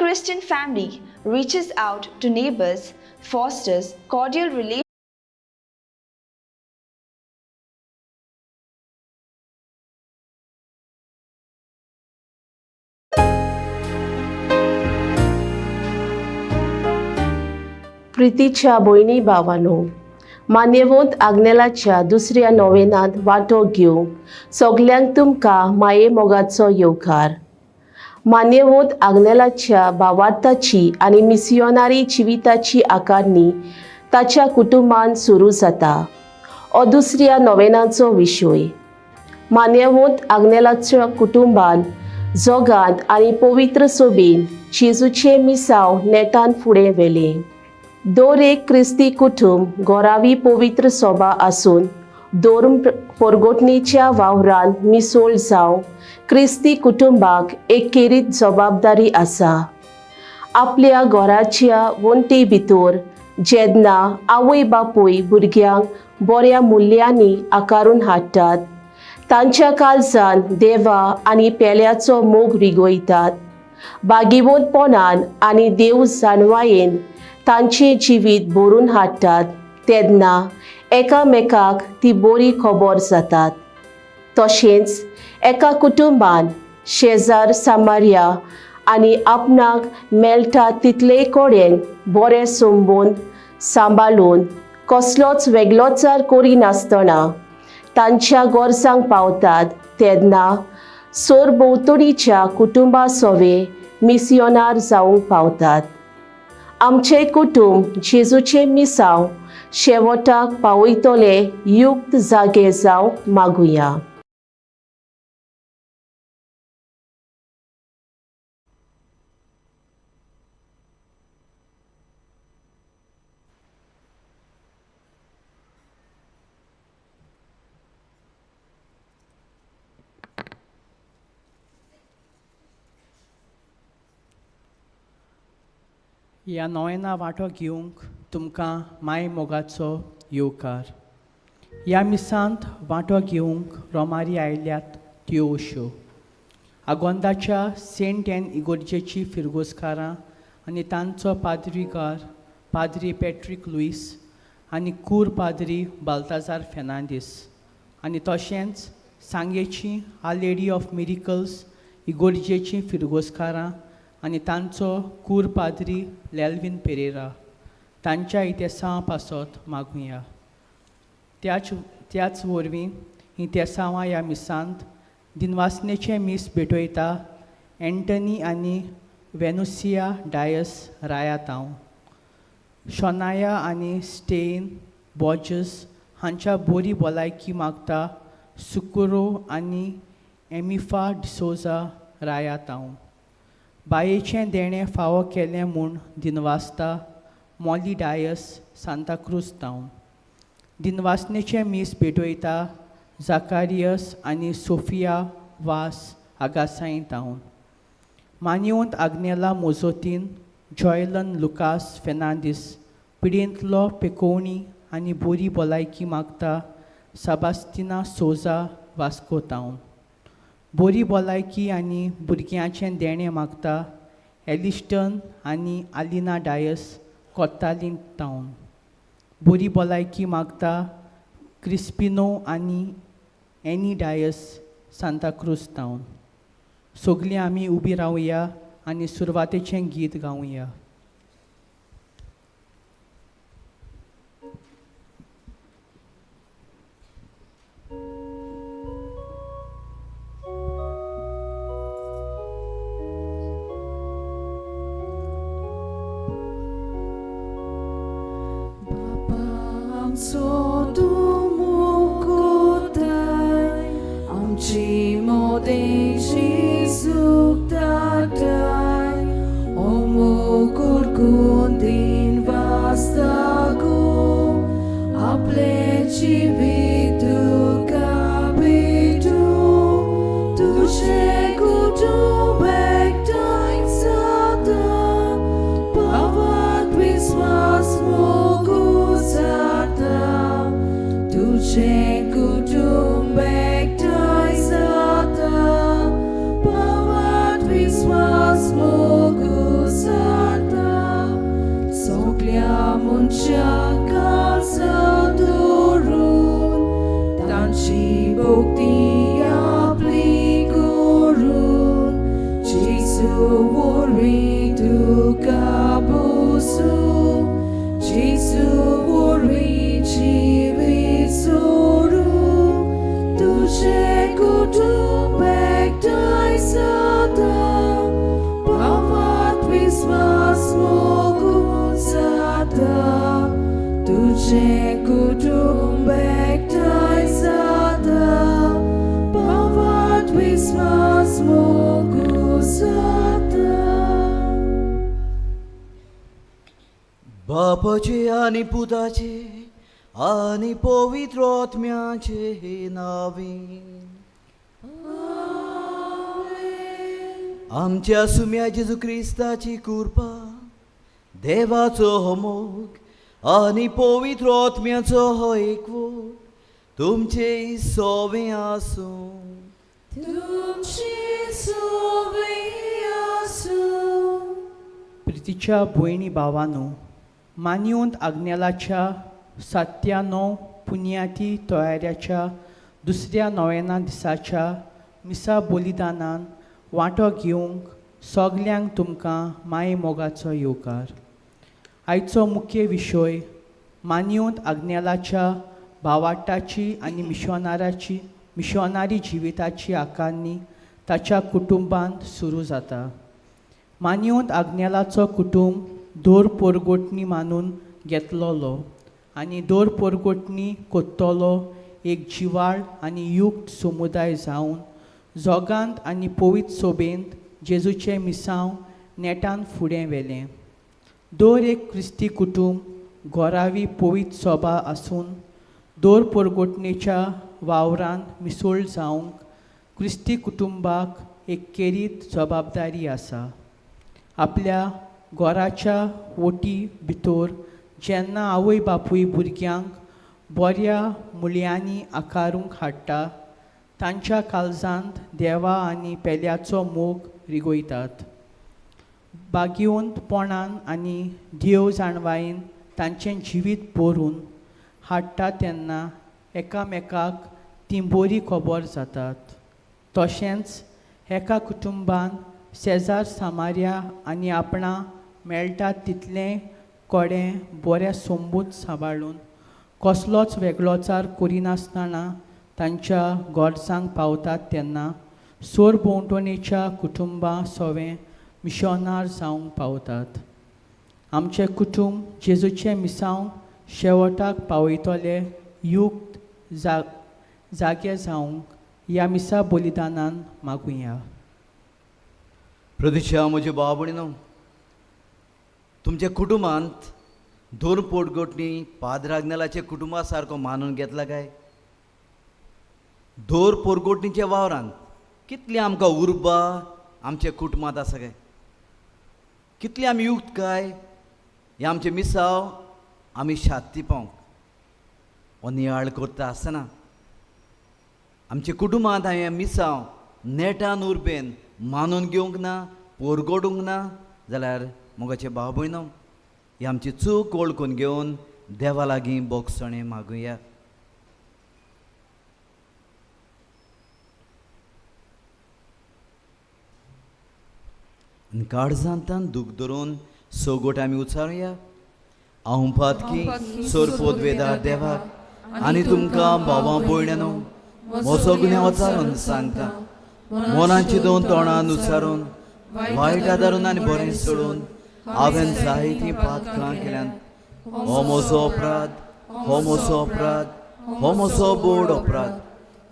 Christian family reaches out to neighbors, fosters cordial relations. प्रितीच्या भयणी भावानो, मान्यवंत आग्नेलाच्या दुसऱ्या नोवेनांत वांटो घेवंक सगल्यांक तुमकां माये मोगाचो येवकार. मान्यवंत आग्नेलाच्या भावार्थाची आनी मिसियोनारी जिविताची आकारणी ताच्या कुटुंबान सुरू जाता हो दुसऱ्या नोवेनाचो विशय. मान्यवंत आग्नेलाच्या कुटुंबान जोगांत आनी पवित्र सोबीन जेजूचें मिसांव नेटान फुडें व्हेलें. दर एक क्रिस्ती कुटुंब गोरावी पवित्र सोबा आसून धर्म परगटणेच्या वावरान मिसोळ जावं क्रिस्ती कुटुंबाक एक खेरीत जबाबदारी आसा. आपल्या घराच्या वण्टी भितर जेन्ना आवय बापूय भुरग्यांक बऱ्या मुल्यांनी आकारून हाडटात, तांच्या काळजान देवा आनी पेल्याचो मोग रिगयतात, बागिवंतपणान आनी देव जाणवायेन तांचें जिवीत भरून हाडटात, तेन्ना एकामेकाक ती बरी खबर जातात. तशेंच एका कुटुंबान शेजार सामार्या आनी आपणाक मेळटा तितले कडेन बरें संबंद सांबाळून कसलोच वेगळोचार करिनासतना तांच्या गरजांक पावतात, तेन्ना सरभोंवतणीच्या कुटुंबा सोवे मिसियोनार जावंक पावतात. आमचें कुटुंब जेजूचें मिसांव शेवटाक पावयतले युक्त जागे जावंक मागुया. ह्या नोवेना वांटो घेवंक तुमकां माय मोगाचो येवकार. ह्या मिसांत वांटो घेवंक रोमारी आयल्यात त्यो अश्यो: आगोंदाच्या सेंट एन इगोर्जेची फिरगोजकारां आनी तांचो पाद्रीकार पाद्री पॅट्रीक लुईस आनी कूर पाद्री बाल्ताजार फेर्नांदीस, आनी तशेंच सांगेची are lady of miracles इगोर्जेची फिरगोजकारां आनी तांचो कूर पाद्री लेल्विन पेरेरा. तांच्या इतेसांवा पासत मागुया. त्याच वरवीं हीं तेसांवां ह्या मिसांत दिनवासनेचें मीस भेटयता एंटनी आनी वेनुसिया डायस रायातांव, शोनाया आनी स्टेन बॉजस हांच्या बोरी भलायकी मागता सुकुरो आनी एमिफा डिसोजा रायातांव. बायेचें देणें फावो केलें म्हूण दिनवासता मॉली डायस सांताक्रूज तावन. दिनवासनेचें मीस भेटयता जाकारियस आनी सोफिया वास आगासाई तावन. मान्यवंत आग्नेला मोजोतीन जॉयलन लुकास फेर्नांदीस पिडेंतलो पेकोवणी आनी बोरी भलायकी मागता साबास्तिना सोजा वास्को तावन. बोरी भलायकी आनी भुरग्यांचें देणें मागता एलिस्टन आनी आलिना डायस कोत्तालीन तावन. बोरी भलायकी मागता क्रिस्पिनो आनी एनी डायस सांताक्रूज तावन. सगलीं आमी उबी रावया आनी सुरवातेचें गीत गावया. आमचो तूं मुकुताय, आमची मोदेशी सुखदाताय, ओ मुकुट कुंदीन वास्तागो, आपले जिवीत तुका भेटू, तुझे कुटुंब एकठांय जाता, पावात विस्वास मोगू जाता. वरवीं तुका बोसू, जेजू वरवीं जिवीत सोडू, तुजें कुटुंब एकठांय जाता, पावात विस्वास मोगून जाता, तुजें कुटुंब एकठांय जाता, पावात विस्वास मोगून जाता. बापाचे आनी पुताचे आनी पवित्र आत्म्याचे नावे. आमच्या सुम्या जेजू क्रिस्ताची कृपा, देवाचो हो मोग आनी पवित्र आत्म्याचो हो एकवट तुमचे सोवे आसूं. तुमची सोवे आसूं. प्रितीच्या भयणी भावानो, मान्योंत आग्नेलाच्या 97 पुन्याती तयाऱ्याच्या दुसऱ्या नोवेना दिसाच्या मिसा बलिदानान वांटो घेवंक सगल्यांक तुमकां माये मोगाचो येवकार. आयचो मुख्य विशय मान्योंत आग्नेलाच्या भावाटाची आनी मिशोनाराची मिशोनारी जिविताची आकारणी ताच्या कुटुंबांत सुरू जाता. मान्योंत आग्नेलाचो कुटुंब दोर पोरगोटणी मानून घेतलोलो आनी दोर पोरगोटणी कोत्तलो एक जिवाळ आनी युक्त समुदाय जावन जोगांत आनी पवित्र सोबेंत जेजूचें मिसांव नेटान फुडें व्हेलें. दर एक क्रिस्ती कुटुंब गोरावी पवित्र सोबा आसून दोर पोरगोटणेच्या वावरान मिसोळ जावंक क्रिस्ती कुटुंबाक एक केरीत जबाबदारी आसा. आपल्या घराच्या वटी भितर जेन्ना आवय बापूय भुरग्यांक बऱ्या मुल्यांनी आकारूंक हाडटा, तांच्या काळजांत देवा आनी पेल्याचो मोग रिगयतात. बागिवंतपणान आनी देव जाणवायेन तांचें जिवीत भरून हाडटा तेन्ना एकामेकाक तीं बरी खबर जातात. तशेंच एका कुटुंबान शेजार सामार्या आनी आपणा मेळटा तितलें कोडें बरें सोंबूत सांबाळून कसलोच वेगळोचार करिनासतना तांच्या गरजांक पावतात तेन्ना सोर भोंवतणेच्या कुटुंबां सोवें मिशोनार जावंक पावतात. आमचें कुटुंब जेजूचें मिसांव शेवटाक पावयतले युक्त जागे जावंक ह्या मिसा बलिदानान मागुया. प्रदिशा म्हज्या भाव भयणीनो, तुमच्या कुटुंबांत दोन पोटगोटणी पाद्र आग्नेलाच्या कुटुंबा सारको मानून घेतला काय? दोर पोरगोटणीच्या वावरांत कितली आमकां उर्बा आमच्या कुटुंबांत आसा काय? कितली आमी युक्त काय? हे आमचे मिसाव आमी शात्ती पावंक हो नियाळ करता आसतना आमच्या कुटुंबांत हांवें मिसाव नेटान उर्बेन मानून घेवंक ना, पोरगोडूंक ना जाल्यार मोगाचे भाव भयणो, ही आमची चूक वळखून घेवन देवा लागीं बोगसणें मागुया. आनी काळजांतान दूख धरून सोगोट आमी उचारुया. हांव पातकी सोरपोत वेदार देवाक आनी तुमकां भावां भयणांनो म्हजो गुन्यांव उचारून सांगता. मनाची दोन तोंडान उचारून वायट आदारून आनी बरें सोडून हांवें जायतीं पातकां केल्यांत. हो म्हजो अपराध, हो म्हजो अपराध, हो म्हजो बोड अपराध.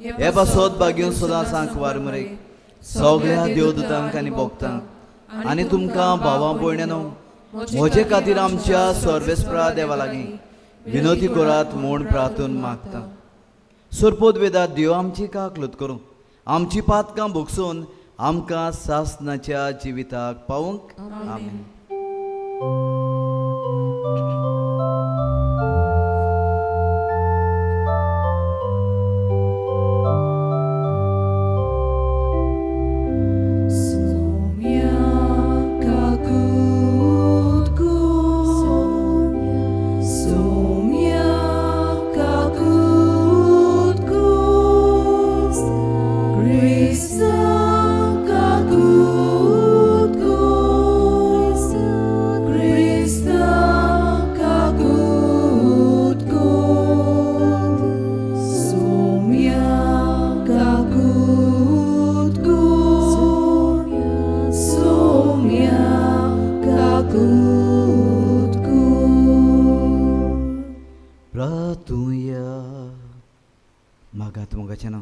हे पासत बागेवन सदां सांकवार मरे सगळ्या देवदूतांक आनी भोगतांक आनी तुमकां भावां भयणांनो म्हजे खातीर आमच्या सर्वेस्प्रा देवा लागीं विनोती करात म्हूण प्रार्थून मागता. सोरपोत वेदात देव आमची काकलूत करूं, आमची पातकां भोगसून आमकां सासनाच्या जिविताक पावूंक. आमेन. Sumya kakutku, sumya kakutku, Krista kakutku, मागात मोगाचें ना,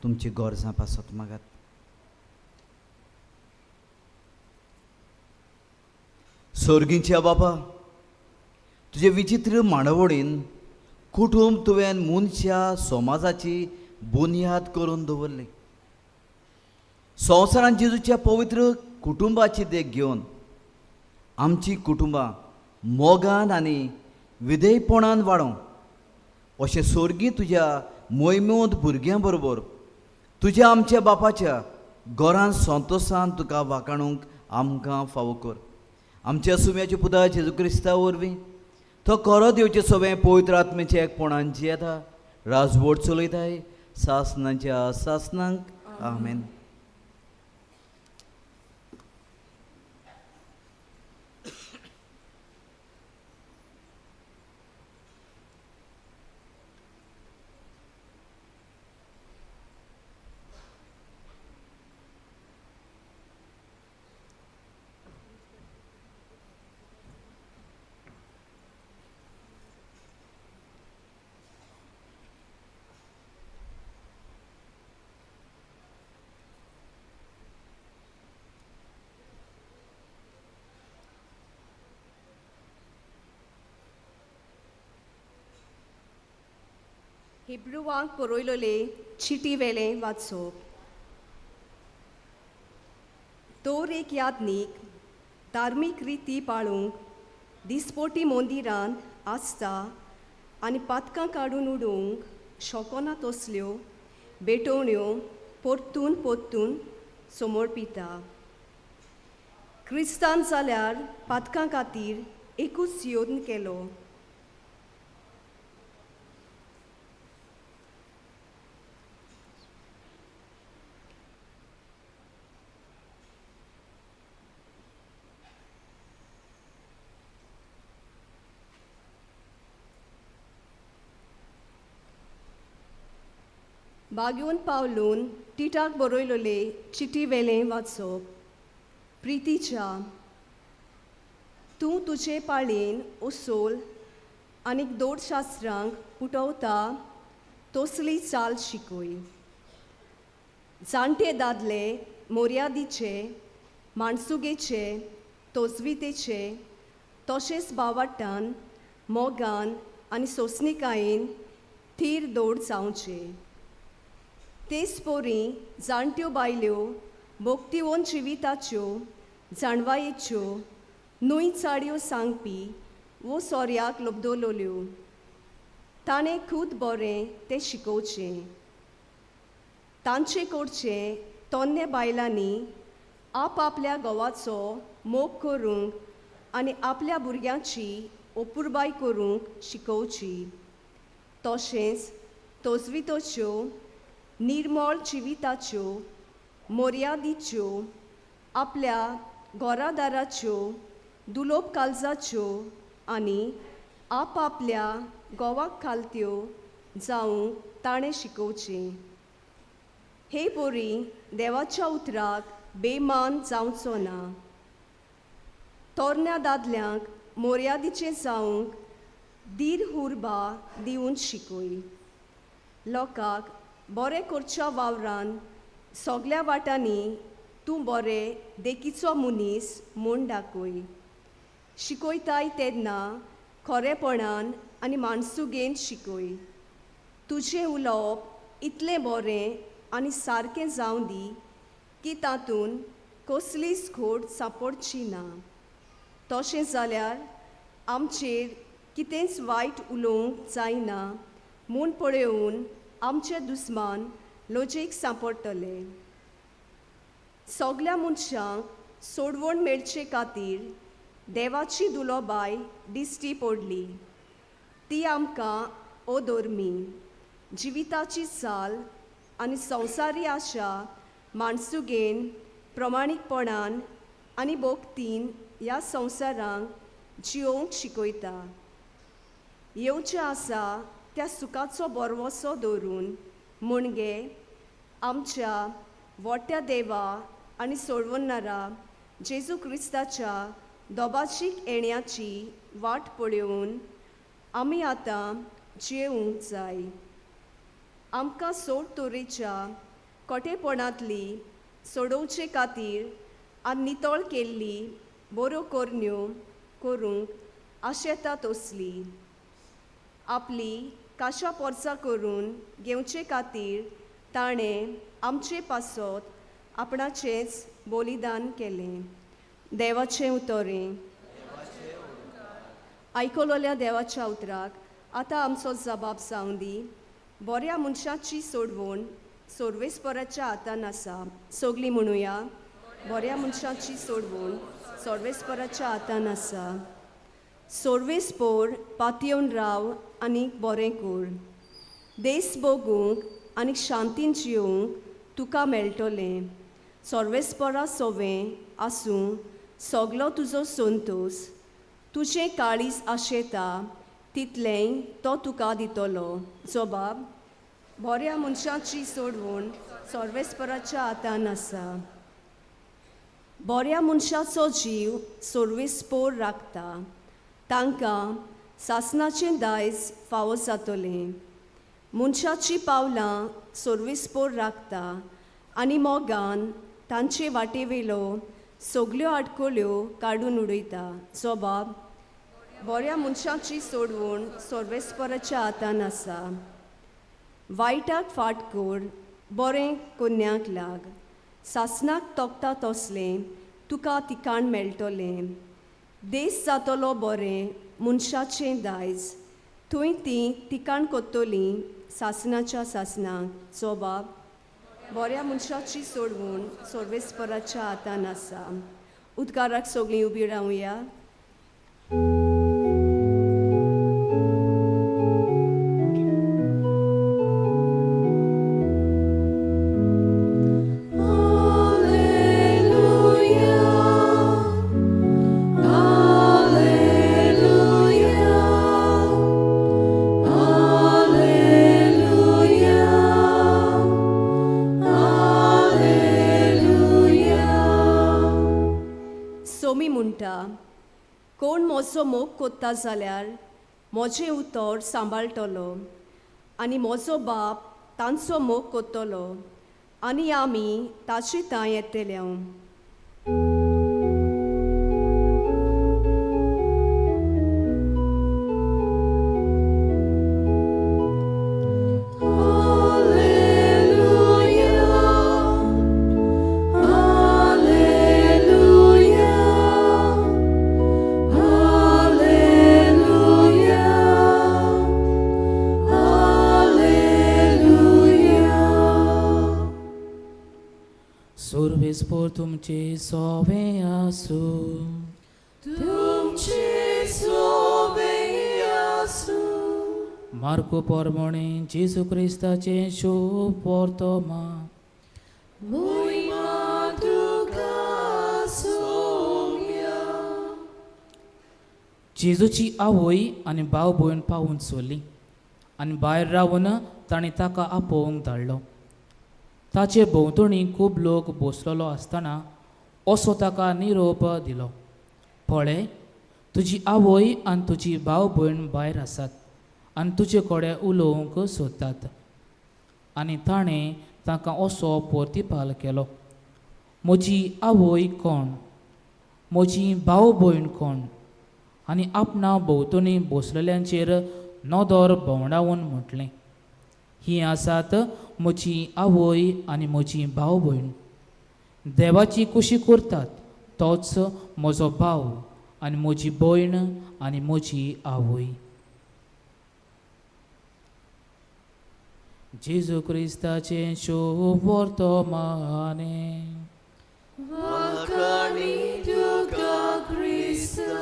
तुमची गरजां पासत मागात. सोर्गींच्या बापा, तुजे विचित्र मांडावळीन कुटूंब तुवें मनशा समाजाची बुन्याद करून दवरली. संवसारांत जेजूच्या पवित्र कुटुंबाची देख घेवन आमची कुटुंबां मोगान आनी विधेयपणान वाडोवंक अशें सोर्गी तुज्या मोयमोद भुरग्यां बरोबर तुज्या आमच्या बापाच्या घरान संतोसान तुका वाखाणूंक आमकां फावो कर. आमच्या सुम्याच्या पुता जेजू क्रिस्ता वरवीं तो खरो दिवचे सगळें पवित्र आत्म्याचे एकपणान जियेता, राजवट चलयताय सासनाच्या सासनांक. आमेन. हिब्रुवांक बरयलोले चिटी वेलें वाचप. तोर एक यादनीक धार्मीक रिती पाळूंक दिसपोटी मंदिरांत आसता आनी पातकां काडून उडोवंक शकना तसल्यो भेटवण्यो परतून परतून समर्पिता. क्रिस्तान जाल्यार पातकां खातीर एकूच यत्न केलो. बागेवन पावलून टिटाक बरयलोले चिटी वेलें वाचप. प्रितीच्या, तूं तुजे पाळयेन ओसोल आनीक दोडशास्त्रांक पुटवता तसली चाल शिकय. जाणटे दादले मोर्यादीचे, माणसुगेचे, तोजवितेचे तशेंच बावाट्टान मोगान आनी सोंसणिकायेन थीर दोड जावचे. तेच पोरी जाणट्यो बायल्यो भोक्तिवोन जिविताच्यो जाणवायेच्यो न्हय चाडयो सांगपी वो सोऱ्याक लब्दलोल्यो. ताणें खूद बरें तें शिकोवचें. तांचे कडचें तोन्ने बायलांनी आपआपल्या घोवाचो मोग करूंक आनी आपल्या भुरग्यांची अपुरबाय करूंक शिकोवची. तशेंच तोजवितोच्यो निर्मळ जिविताच्यो मोर्यादीच्यो आपल्या घरादाराच्यो दुलोब काळजाच्यो आनी आपआपल्या घोवाक खालत्यो जावंक ताणें शिकोवचें. हे पोरी देवाच्या उतराक बेमान जावचो ना. तरण्या दादल्यांक मोर्यादीचें जावंक धीर उर्बा दिवन शिकय. लोकांक बरें करच्या वावरान सगल्या वाटांनी तूं बरें देखीचो मनीस म्हूण दाखय. शिकयताय तेन्ना खरेपणान आनी माणसुगेन शिकय. तुजें उलोवप इतलें बरें आनी सारकें जावं दी की तातूंत कसलीच खोट सांपडची ना. तशें जाल्यार आमचेर कितेंच वायट उलोवंक जायना म्हूण पळोवन आमचे दुस्मान लजेक सांपडटले. सगल्या मनशांक सोडवण मेळचे खातीर देवाची दुलोबाय दिश्टी पडली. ती आमकां अधर्मी जिविताची चाल आनी संवसारी आशा माणसुगेन प्रमाणीकपणान आनी भोक्तीन ह्या संवसारांक जियोवंक शिकयता. येवचें आसा त्या सुखाचो बरवसो दवरून म्हणगे आमच्या व्हडट्या देवा आनी सोडवणारा जेजू क्रिस्ताच्या दोबाशीक येण्याची वाट पळोवन आमी आतां जियेवंक जाय. आमकां सोड तोरेच्या कोटेपणांतली सोडोवचे खातीर आनी नितळ केल्ली बऱ्यो करण्यो करूंक आशेता तसली आपली काशा पोरसां करून घेवचे खातीर ताणें आमचे पासत आपणाचेंच बलिदान केलें. देवाचें उतरें आयकलोल्या देवाच्या उतराक आतां आमचो जबाब जावं दी. बऱ्या मनशाची सोडवण सोर्वेस्पराच्या हातान आसा. सगलीं म्हणुया, बऱ्या मनशाची सोडवण सोर्वेस्पराच्या हातान आसा. सोर्वेस्पोर पातयेवन राव आनी बरें कर. देस भोगूंक आनी शांतीन जियोवंक तुका मेळटलें. सोर्वेस्परा सोवें आसूं सगलो तुजो संतोस. तुजें काळीज आशेता तितलेंय तो तुका दितलो. जबाब बऱ्या मनशाची सोडवण सोर्वेस्पराच्या हातान आसा. बऱ्या मनशाचो जीव सोर्वेस्पोर राखता. तांकां सासणाचें दायज फावो जातलें. मनशाचीं पावलां सोर्वेस्पोर राखता आनी मोगान तांचे वाटेवेलो सगल्यो आडखळ्यो काडून उडयता. जबाब बऱ्या मनशाची सोडवण सोर्वेस्पराच्या हातान आसा. वायटाक फाट कर, बरें कोन्याक लाग. सासणाक तोखता तसलें तुका तिकाण मेळटलें. देस जातलो बरें मनशाचें दायज. थंय तीं तिकाण कोत्तलीं सासणाच्या सासणाक. जबाब बऱ्या मनशाची सोडवण सोर्वेस्पराच्या हातान आसा. उदकाराक सगळीं उबी रावया. Alleluia, Alleluia, Alleluia, Alleluia. Somi म्हणटा, कोण म्हजो मोग कोत्ता जाल्यार म्हजें उतर सांबाळटलो आनी म्हजो बाप तांचो मोग कोत्तलो आनी आमी ताचे थंय येतले. Alleluia, Alleluia, Alleluia, Alleluia. सुर्वेस्पोर तुमचे सोवे आसूं. तुमचे सोवे आसूं. मार्को पोरमोणे जेजू क्रिस्ताचें शोभ वर्तमान. मोहिमा तुका सोम्या. जेजूची आवय आनी भाव भयण पावून सोडली आनी भायर रावन तांणी ताका आपोवंक धाडलो. ताचे भोंवतणी खूब लोक बसलेलो आसतना असो ताका निरोप दिलो, पळय तुजी आवय आनी तुजी भाव भयण भायर आसात आनी तुजे कडेन उलोवंक सोदतात. आनी ताणें तांकां असो प्रतिपाल केलो, म्हजी आवय कोण, म्हजी भाव भयण कोण? आनी आपणा भोंवतणी बसलेल्यांचेर नदर भोंवडावन म्हटलें, हीं आसात म्हजी आवय आनी म्हजी भाव भयण. देवाची कुशी करतात तोच म्हजो भाव आनी म्हजी भयण आनी म्हजी आवय. जेजू क्रिस्ताचें शोभ वर्तमानें. वाखाणी तुका क्रिस्ता.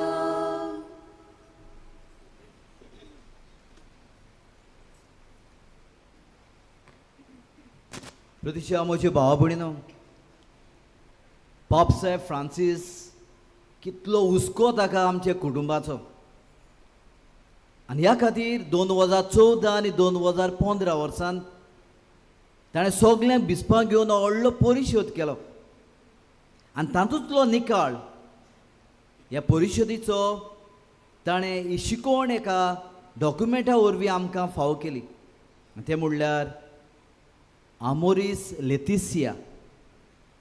प्रतिशा म्हज्या भावा भयणीनो, पापसाहेब फ्रांसीस कितलो हुस्को ताका आमच्या कुटुंबाचो आनी ह्या खातीर 2014 आनी 2015 वर्सान ताणें सगल्यांक बिस्पां घेवन व्हडलो परिशोद केलो आनी तातूंतलो निकाळ ह्या परिशदेचो ताणें ही शिकवण एका डॉक्युमेंटा वरवीं आमकां फावो केली आनी तें म्हणल्यार आमोरीस लेतिसिया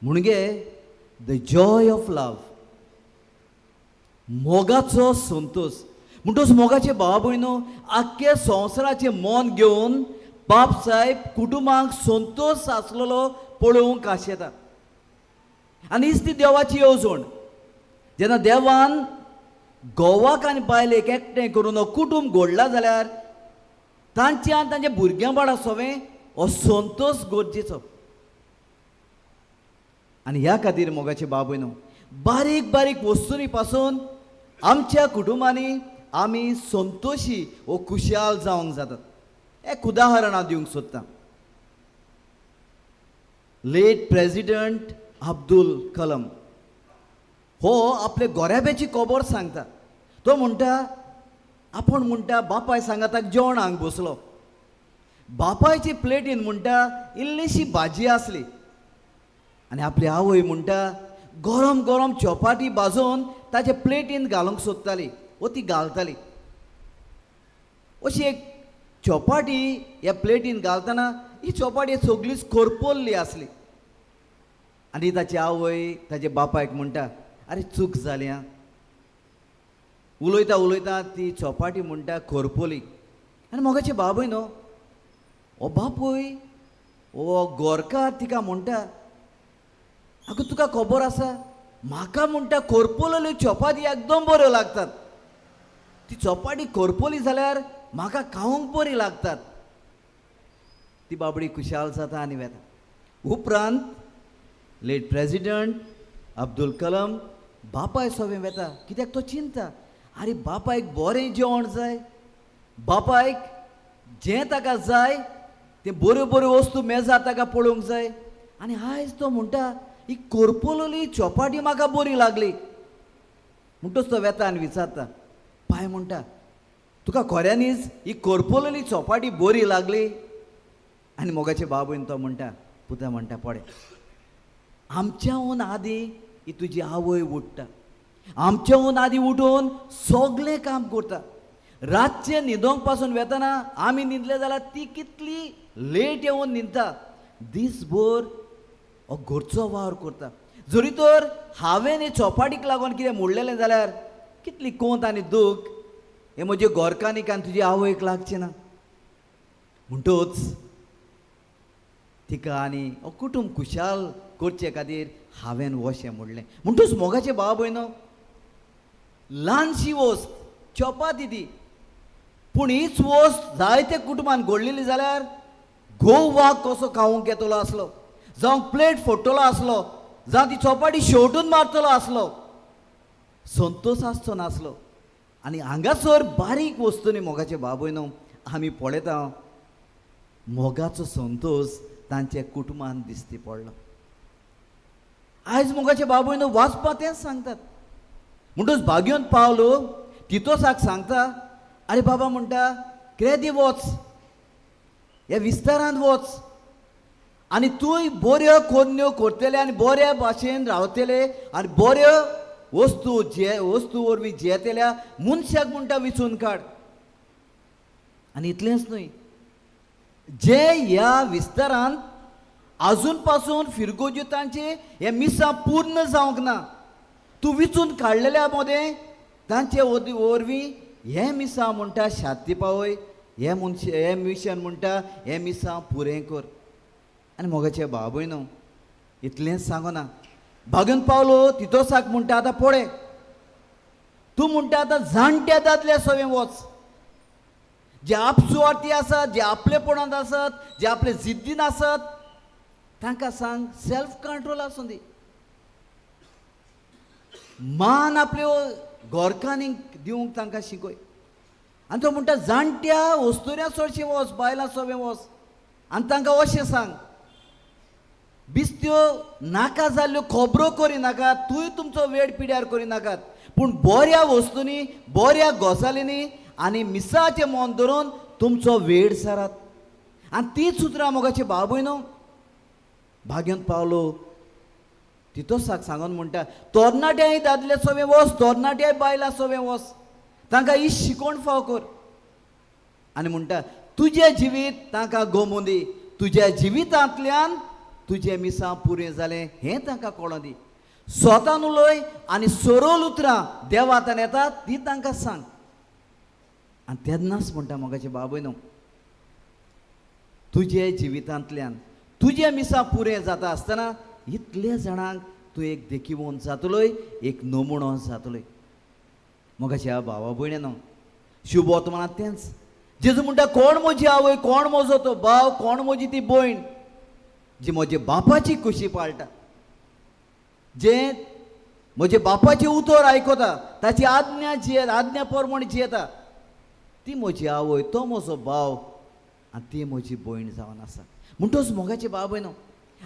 म्हणजे the Joy of love, मोगाचो संतोश. म्हणटच मोगाचे भाव भयणो, आख्खे संवसाराचें मन घेवन बाप साहेब कुटुंबाक संतोश आसलेलो पळोवंक आशेता. आनी हीच ती देवाची येवजण. जेन्ना देवान घोवाक आनी बायलेक एकठांय करून हो कुटूंब घडला जाल्यार तांच्या आनी तांच्या भुरग्यां बाळा सोवें हो संतोश गरजेचो. आनी ह्या खातीर मोगाचे बाबय न्हू, बारीक बारीक वस्तूंनी पासून आमच्या कुटुंबांनी आमी संतोशी वो खुशाल जावंक जातात. एक उदाहरण हांव दिवंक सोदतां. लेट प्रेजिडंट अब्दुल कलम हो आपले गोऱ्याब्याची खबर सांगता. तो म्हणटा, आपूण म्हणटा बापाय सांगाताक जेवणाक बसलो, बापायची प्लेटीन म्हणटा इल्लीशी भाजी आसली आनी आपली आवय म्हणटा गरम गरम चपाटी भाजून ताचे प्लेटीन घालूंक सोदताली वो ती घालताली. अशी एक चपाटी ह्या प्लेटीन घालतना ही चपाटी सगळीच करपल्ली आसली आनी ताची आवय ताच्या बापायक म्हणटा, आरे चूक जाली आं. उलयता उलयता ती चपाटी म्हणटा करपली. आनी मोगाचे बापूय न्हू, हो बापूय हो गोरकार तिका म्हणटा, आगो तुका खबर आसा म्हाका म्हणटा करपलेल्यो चपाती एकदम बऱ्यो लागतात, ती चपाटी करपली जाल्यार म्हाका खावंक बरी लागतात. ती बाबडी खुशाल जाता आनी वेता. उपरांत लेट प्रेजिडंट अब्दुल कलम बापाय सोबें वेता, कित्याक तो चिंता, आरे बापायक बरें जेवण जाय, बापायक जें ताका जाय तें बऱ्यो बऱ्यो वस्तू मेजार ताका पळोवंक जाय. आनी आयज तो म्हणटा ही करपलेली चपाटी म्हाका बरी लागली. म्हणटच तो वेता आनी विचारता, पाय म्हणटा तुका खऱ्यांनीच ही करपलेली चपाटी बरी लागली? आनी मोगाचे बाबून तो म्हणटा, पुता म्हणटा पळय आमच्याहून आदी ही तुजी आवय उठ्ठा, आमच्याहून आदी उठून सगळें काम करता, रातचें न्हिदोंक पासून वेतना आमी न्हिदले जाल्यार ती कितली लेट येवन न्हिदता, दीसभर हो घरचो वावर करता. जरी तर हांवें हे चपाटीक लागून कितें मोडलेलें जाल्यार कितली कोंत आनी दूख हें म्हजे गोरकानीक आनी तुजी आवयक लागचें ना. म्हणटच तिका आनी हो कुटूंब खुशाल करचे खातीर हांवें वशें म्हणलें. म्हणटच मोगाचे भाव भयणो, ल्हानशी वस्त चपाती ती, पूण हीच वस्त जायते कुटुंबान घडलेली जाल्यार घोव वाग कसो खावंक येतलो आसलो, जावं प्लेट फोडटलो आसलो, जावं ती चपाटी शेवटून मारतलो आसलो, संतोश आसचो नासलो. आनी हांगासर बारीक वस्तूंनी मोगाचे बाबय न्हू आमी पळयता मोगाचो संतोश तांच्या कुटुंबान दिसती पडलो. आयज मोगाचे बाबय न्हू वाचपा तेंच सांगतात. म्हणटच भाग्योन पावलो तितोसाक सांगता, आरे बाबा म्हणटा क्रेदी वच, ह्या विस्तारांत वच आनी तूंय बऱ्यो कोन्न्यो करतले आनी बऱ्या भाशेन रावतले आनी बऱ्यो वस्तू जे वस्तू वरवीं जियेतल्या मनशाक म्हणटा विचून काड. आनी इतलेंच न्हय, जे ह्या विस्तारांत आजून पासून फिरगोज्यो तांचे हे मिसां पूर्ण जावंक ना, तूं विचून काडलेल्या मदें तांचे वरवीं हें मिसां म्हणटा शांती पावय, हें मनश हें मिशन म्हणटा हें मिसां पुरें कर. आनी मोगाचे बाबय न्हू इतलेंच सांगना, भागून पावलो तितोसाक म्हणटा आतां पळय तूं म्हणटा आतां जाणट्या दादल्या सवें वच, जे आपसुवार्थी आसात, जे आपलेपणांत आसात, जे आपले जिद्दीन आसात, तांकां सांग सेल्फ कंट्रोल आसूं दी, मान आपल्यो गोरकांनी दिवंक तांकां शिकय. आनी तो म्हणटा जाणट्या वस्तुऱ्यां चडशें वच, बायलां सोबें वच आनी तांकां अशें सांग, बिस्त्यो नाका जाल्ल्यो खबरो करिनाकात, तूंय तुमचो वेळ पिड्यार करिनाकात, पूण बऱ्या वस्तूंनी बऱ्या गजालींनी आनी मिसाचें मन धरून तुमचो वेळ सारात. आनी तीच उतरां मोगाचे बाबूय न्हू भाग्यांत पावलो तितोसाक सांगून म्हणटा तरणाट्यांय दादले सोबें वच, तरणाट्यांय बायलां सोबें वच, तांकां ही शिकोवण फाव कर. आनी म्हणटा तुजें जिवीत तांकां गोमूं दी, तुज्या जिवितांतल्यान तुजें मिसां पुरें जालें हें तांकां कळोन दी. स्वतान उलय आनी सरळ उतरां देवातान येतात ती तांकां सांग. आनी तेन्नाच म्हणटा मोगाचे बाबय न्हू, तुजे जिवितांतल्यान तुजें मिसां पुरें जाता आसतना इतले जाणांक तूं एक देखीवंत जातलोय, एक नमुणो जातलोय. मोगाच्या भावा भयणीनो, शुभवर्तमानांत तेंच जेजू म्हणटा, कोण म्हजी आवय, कोण म्हजो तो भाव, कोण म्हजी ती भयण जी म्हजे बापाची खुशी पाळटा, जे म्हजे बापाचें उतर आयकता, ताची आज्ञा जियेता, आज्ञा प्रमाण जियेता, ती म्हजी आवय, तो म्हजो भाव आनी ती म्हजी भयण जावन आसा. म्हणटच मोगाचे बाबय न्हू,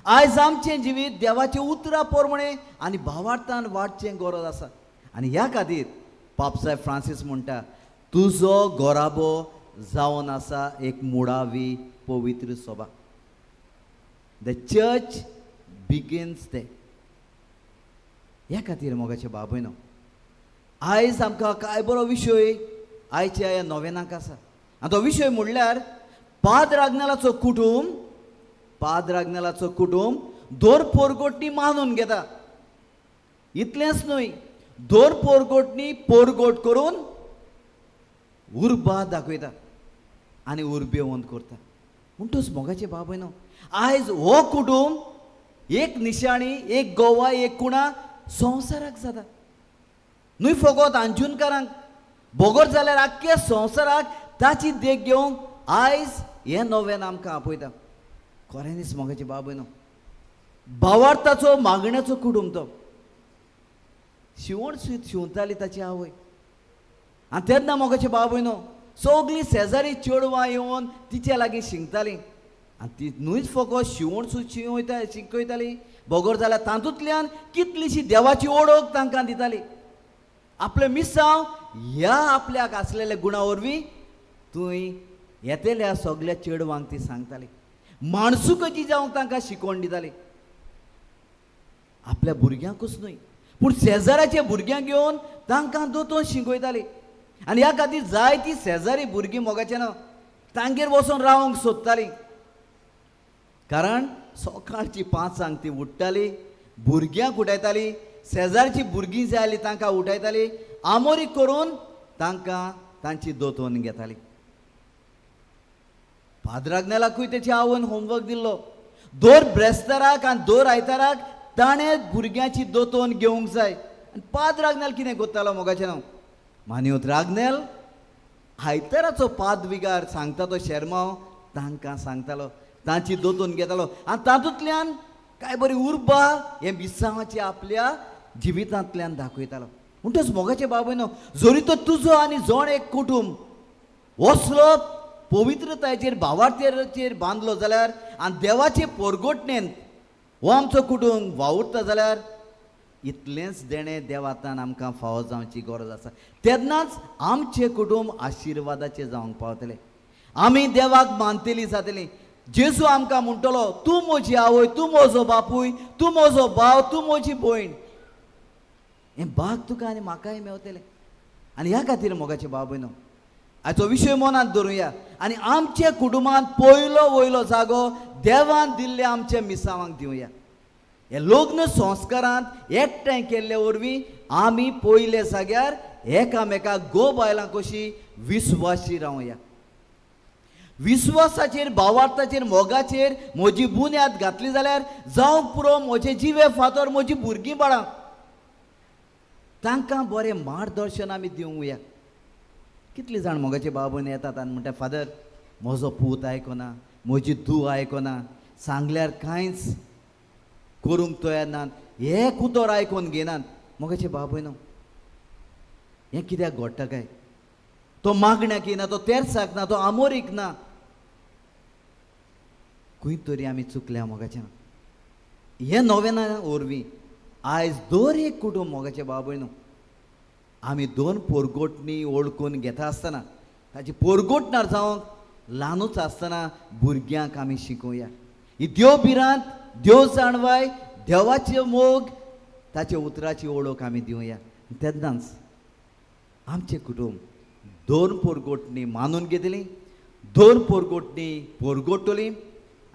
आयज आमचें जिवीत देवाच्या उतरा प्रमाणे आनी भावार्थान वाडचें गरज आसा. आनी ह्या खातीर पापसाहेब फ्रांसीस म्हणटा, तुजो गोराबो जावन आसा एक मुळावी पवित्र सभा. The church begins ते. ह्या खातीर मोगाचे बाबय न्हू, आयज आमकां काय बरो विशय आयच्या ह्या नोवेनाक आसा. आनी तो विशय म्हणल्यार पाद्र आग्नेलाचो कुटूंब. पाद्र आग्नेलाचो कुटूंब दोर पोरगोटणी मानून घेता. इतलेंच न्हय, दोर पोरगोटणी पोरगोट करून उर्बा दाखयता आनी उर्बेवंत करता. म्हणटच मोगाचे बाबय न्हू, आयज हो कुटूंब एक निशाणी, एक गोवा, एक कुणा संवसाराक जाता. न्हय फकत अंजुनकारांक, बगर जाल्यार आख्ख्या संवसाराक ताची देख घेवंक आयज हें नव्यान आमकां आपयता. खऱ्यांनीच मोगाचे बाबय न्हू, भावार्थाचो मागण्याचो कुटूंब तो. शिवण शिंवताली ताची आवय. आनी तेन्ना मोगाचे बाबय न्हू, सगळीं शेजारी चेडवां येवन तिच्या लागीं शिंकतालीं. आनी ती न्हूच फकत शिवण सूत शिंवयता शिकयताली, बगर जाल्यार तातूंतल्यान कितलीशी देवाची ओळख तांकां दिताली. आपलें मिसांव ह्या आपल्याक आसलेल्या गुणा वरवीं थंय येतल्या सगल्या चेडवांक ती सांगताली, माणसुकची जावंक तांकां शिकवण दिताली. आपल्या भुरग्यांकूच न्हय, पूण शेजाराच्या भुरग्यांक घेवन तांकां दोतोन शिकयताली. आनी ह्या खातीर जायतीं शेजारी भुरगीं मोगाचें ना तांगेर वचोन रावंक सोदतालीं. कारण सकाळची 5 ती उठ्ठाली, भुरग्यांक उठयताली, शेजारची भुरगीं जाय आसली तांकां उठयताली, आमोरी करून तांकां तांची दोतोन घेताली. पाद्र आग्नेलाकूय तेची आवयन होमवर्क दिल्लो, दर ब्रेस्ताराक आनी दर आयताराक ताणें भुरग्यांची दोतोन घेवंक जाय. आनी पाद्र आग्नेल कितें करतालो मोगाचें नांव मान्योत राग्नेल आयताराचो पादविगार सांगता तो शेरमांव तांकां सांगतालो, तांची दोतोन घेतालो. आनी तातूंतल्यान काय बरी उर्बा हे मिसांवाची आपल्या जिवितांतल्यान दाखयतालो. म्हणटच मोगाचे बाबय न्हू, जरी तर तुजो आनी जण एक कुटूंब वसलो पवित्रतायेचेर भावार्थेचेर बांदलो जाल्यार आनी देवाचे पोरगोटणेन हो आमचो कुटूंब वावुरता जाल्यार इतलेंच देणें देवातान आमकां फावो जावची गरज आसा. तेन्नाच आमचें कुटूंब आशिर्वादाचें जावंक पावतलें, आमी देवाक मानतली जातली. जेजू आमकां म्हणटलो, तूं म्हजी आवय, तूं म्हजो बापूय, तूं म्हजो भाव, तूं म्हजी भयण. हें भाग तुका आनी म्हाकाय मेवतलें. आनी ह्या खातीर मोगाचे भाव भयणो, आयचो विशय मनांत धरुया आनी आमच्या कुटुंबांत पयलो वयलो जागो देवान दिल्ल्या आमच्या मिसांवांक दिवया. हे लग्न संस्कारांत एकठांय केल्ले वरवीं आमी पयले जाग्यार एकामेकाक गो बायलां कशी विस्वाशी रावया. विस्वासाचेर, भावार्थाचेर, मोगाचेर म्हजी बुन्याद घातली जाल्यार जावंक पुरो म्हजे जिवे फातर, म्हजी भुरगीं बाळां, तांकां बरें मार्गदर्शन आमी दिवया. कितली जाण मोगाचे बाबून येतात आनी म्हणटा, फादर म्हजो पूत आयकना, म्हजी धूव आयकना, सांगल्यार कांयच करूंक तयार नात, एक उतर आयकून घेनात. मोगाचे बाबूय न्हू, हें कित्याक घडटा काय? तो मागण्याक येना, तो तेरसाक ना, तो आमोरीक ना. खंय तरी आमी चुकल्या मोगाचे. हें नवें वरवीं आयज दर एक कुटूंब मोगाचे बाबूय न्हू, आमी दोन पोरगोटणी वळखून घेता आसतना ताची पोरगोटणार जावंक ल्हानूच आसतना भुरग्यांक आमी शिकोवया. ही देव भिरांत, देव जाणवाय, देवाचे मोग, ताच्या उतराची वळख आमी दिवया. तेन्नाच आमचें कुटूंब दोन पोरगोटणी मानून घेतली, दोन पोरगोटणी पोरगोटली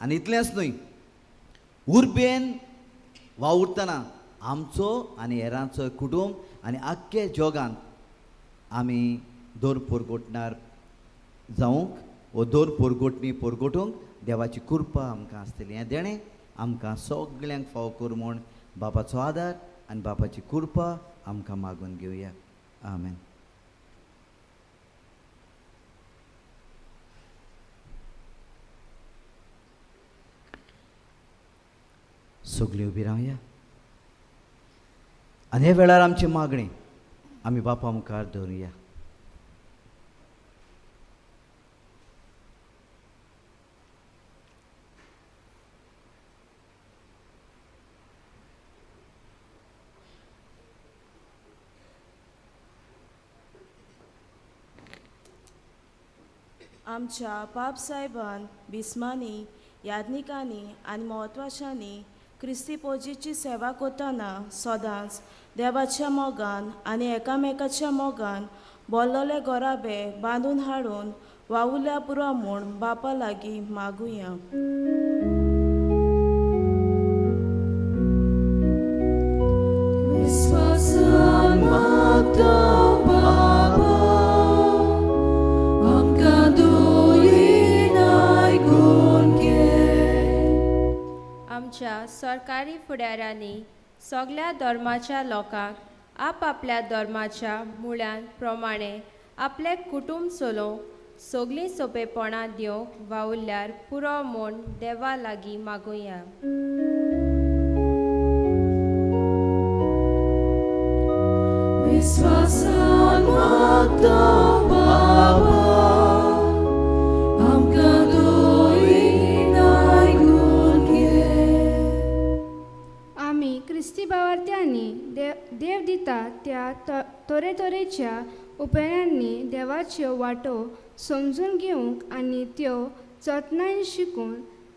आनी इतलेंच न्हय, उर्बेन वावुरतना आमचो आनी हेरांचो कुटुंब आनी आख्खे जगांत आमी दोन पोरगोटणार जावंक वो दोन पोरगोटणी पोरगोटूंक देवाची कृपा आमकां आसतली. हें देणें आमकां सगल्यांक फावो कर म्हूण बापाचो आदार आनी बापाची कृपा आमकां मागून घेवया. आमेन. सगळीं उबी रावया आनी हे वेळार आमची मागणी आमी बापा मुखार दवरुया. आमच्या बापसाहेबान बिस्मांनी याज्ञिकांनी आनी म्हत्वाच्यांनी क्रिस्ती पोजीची सेवा करतना सदांच देवाच्या मोगान आनी एकामेकाच्या मोगान बोल्लोले गोराबे बांदून हाडून वावुल्या पुरो म्हूण बापा लागीं मागुया. विश्वासान मागता बाबा, आमकां दोयीन आयकून घे. आमच्या सरकारी फुडाऱ्यांनी सगल्या धर्माच्या लोकांक आपआपल्या धर्माच्या मुळ्यां प्रमाणे आपलें कुटुंब चलोवंक सगळीं सोंपेपणां दिवंक वावुरल्यार पुरो म्हूण देवा लागीं मागुया. विश्वासान मागता बाबा, आमकां दोयीन आयकून घे. आमी क्रिस्ती भावार्थ्यांनी देव दिता त्या तरेतरेच्या उपायांनी देवाच्यो वाटो समजून घेवंक आनी त्यो जतनायेन शिकून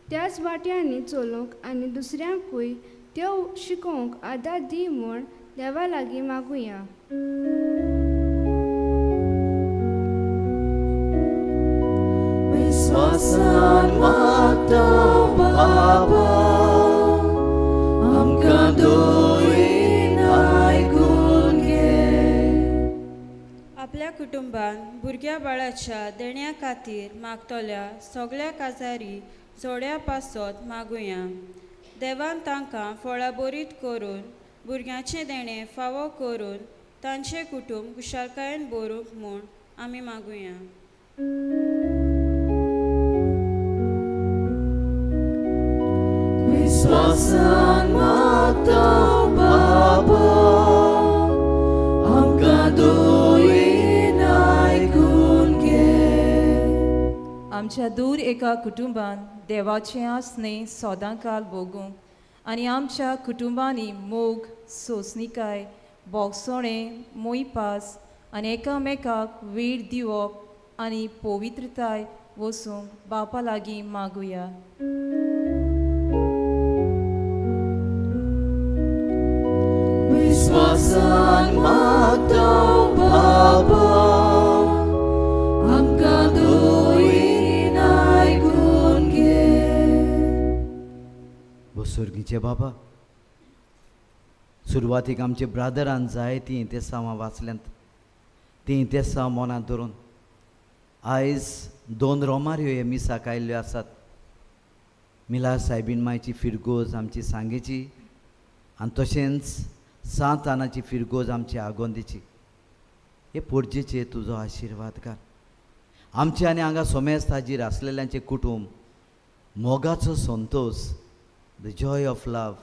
त्याच वाट्यांनी चलूंक आनी दुसऱ्यांकूय त्यो शिकोवंक आदार दी म्हूण देवा लागीं मागुया. विश्वासान मागता बाबा, आमकां दोयीन आयकून घे. आपल्या कुटुंबान भुरग्या बाळाच्या देण्या खातीर मागतल्या सगळ्या काजारी जोड्या पासत मागुया. देवान तांकां फळाबरीत करून भुरग्यांचें देणें फावो करून तांचें कुटुंब खुशालकायेन भरूंक म्हूण आमी मागुया. विश्वासान मागता बाबा, आमकां दोयीन आयकून घे. आमच्या दूर एका कुटुंबान देवाचें आसणें सदांकाल भोगूंक आनी आमच्या कुटुंबांनी मोग, सोंसणीकाय, बोगसोणें, मोयपास आनी एकामेकाक वेळ दिवप आनी पवित्रताय वसूंक बापा लागीं मागुया. विश्वासान मागता बाबा, आमकां दोयीन आयकून घे. वो बाबा, सुरवातीक आमचे ब्रादरान जाय तीं तेसांवां वाचल्यांत, तीं तेसांव मनांत धरून आयज दोन रोमाऱ्यो हे मिसाक आयिल्ल्यो आसात. मिला सायबीन मायची फिरगोज आमची सांगेची आनी तशेंच सांत आनाची फिरगोज आमची आगोंदीची. हे पोरजेचे तुजो आशिर्वाद घाल. आमचे आनी हांगा सोमेस्त हाजीर आसलेल्यांचें कुटुंब मोगाचो Santosh, the Joy of love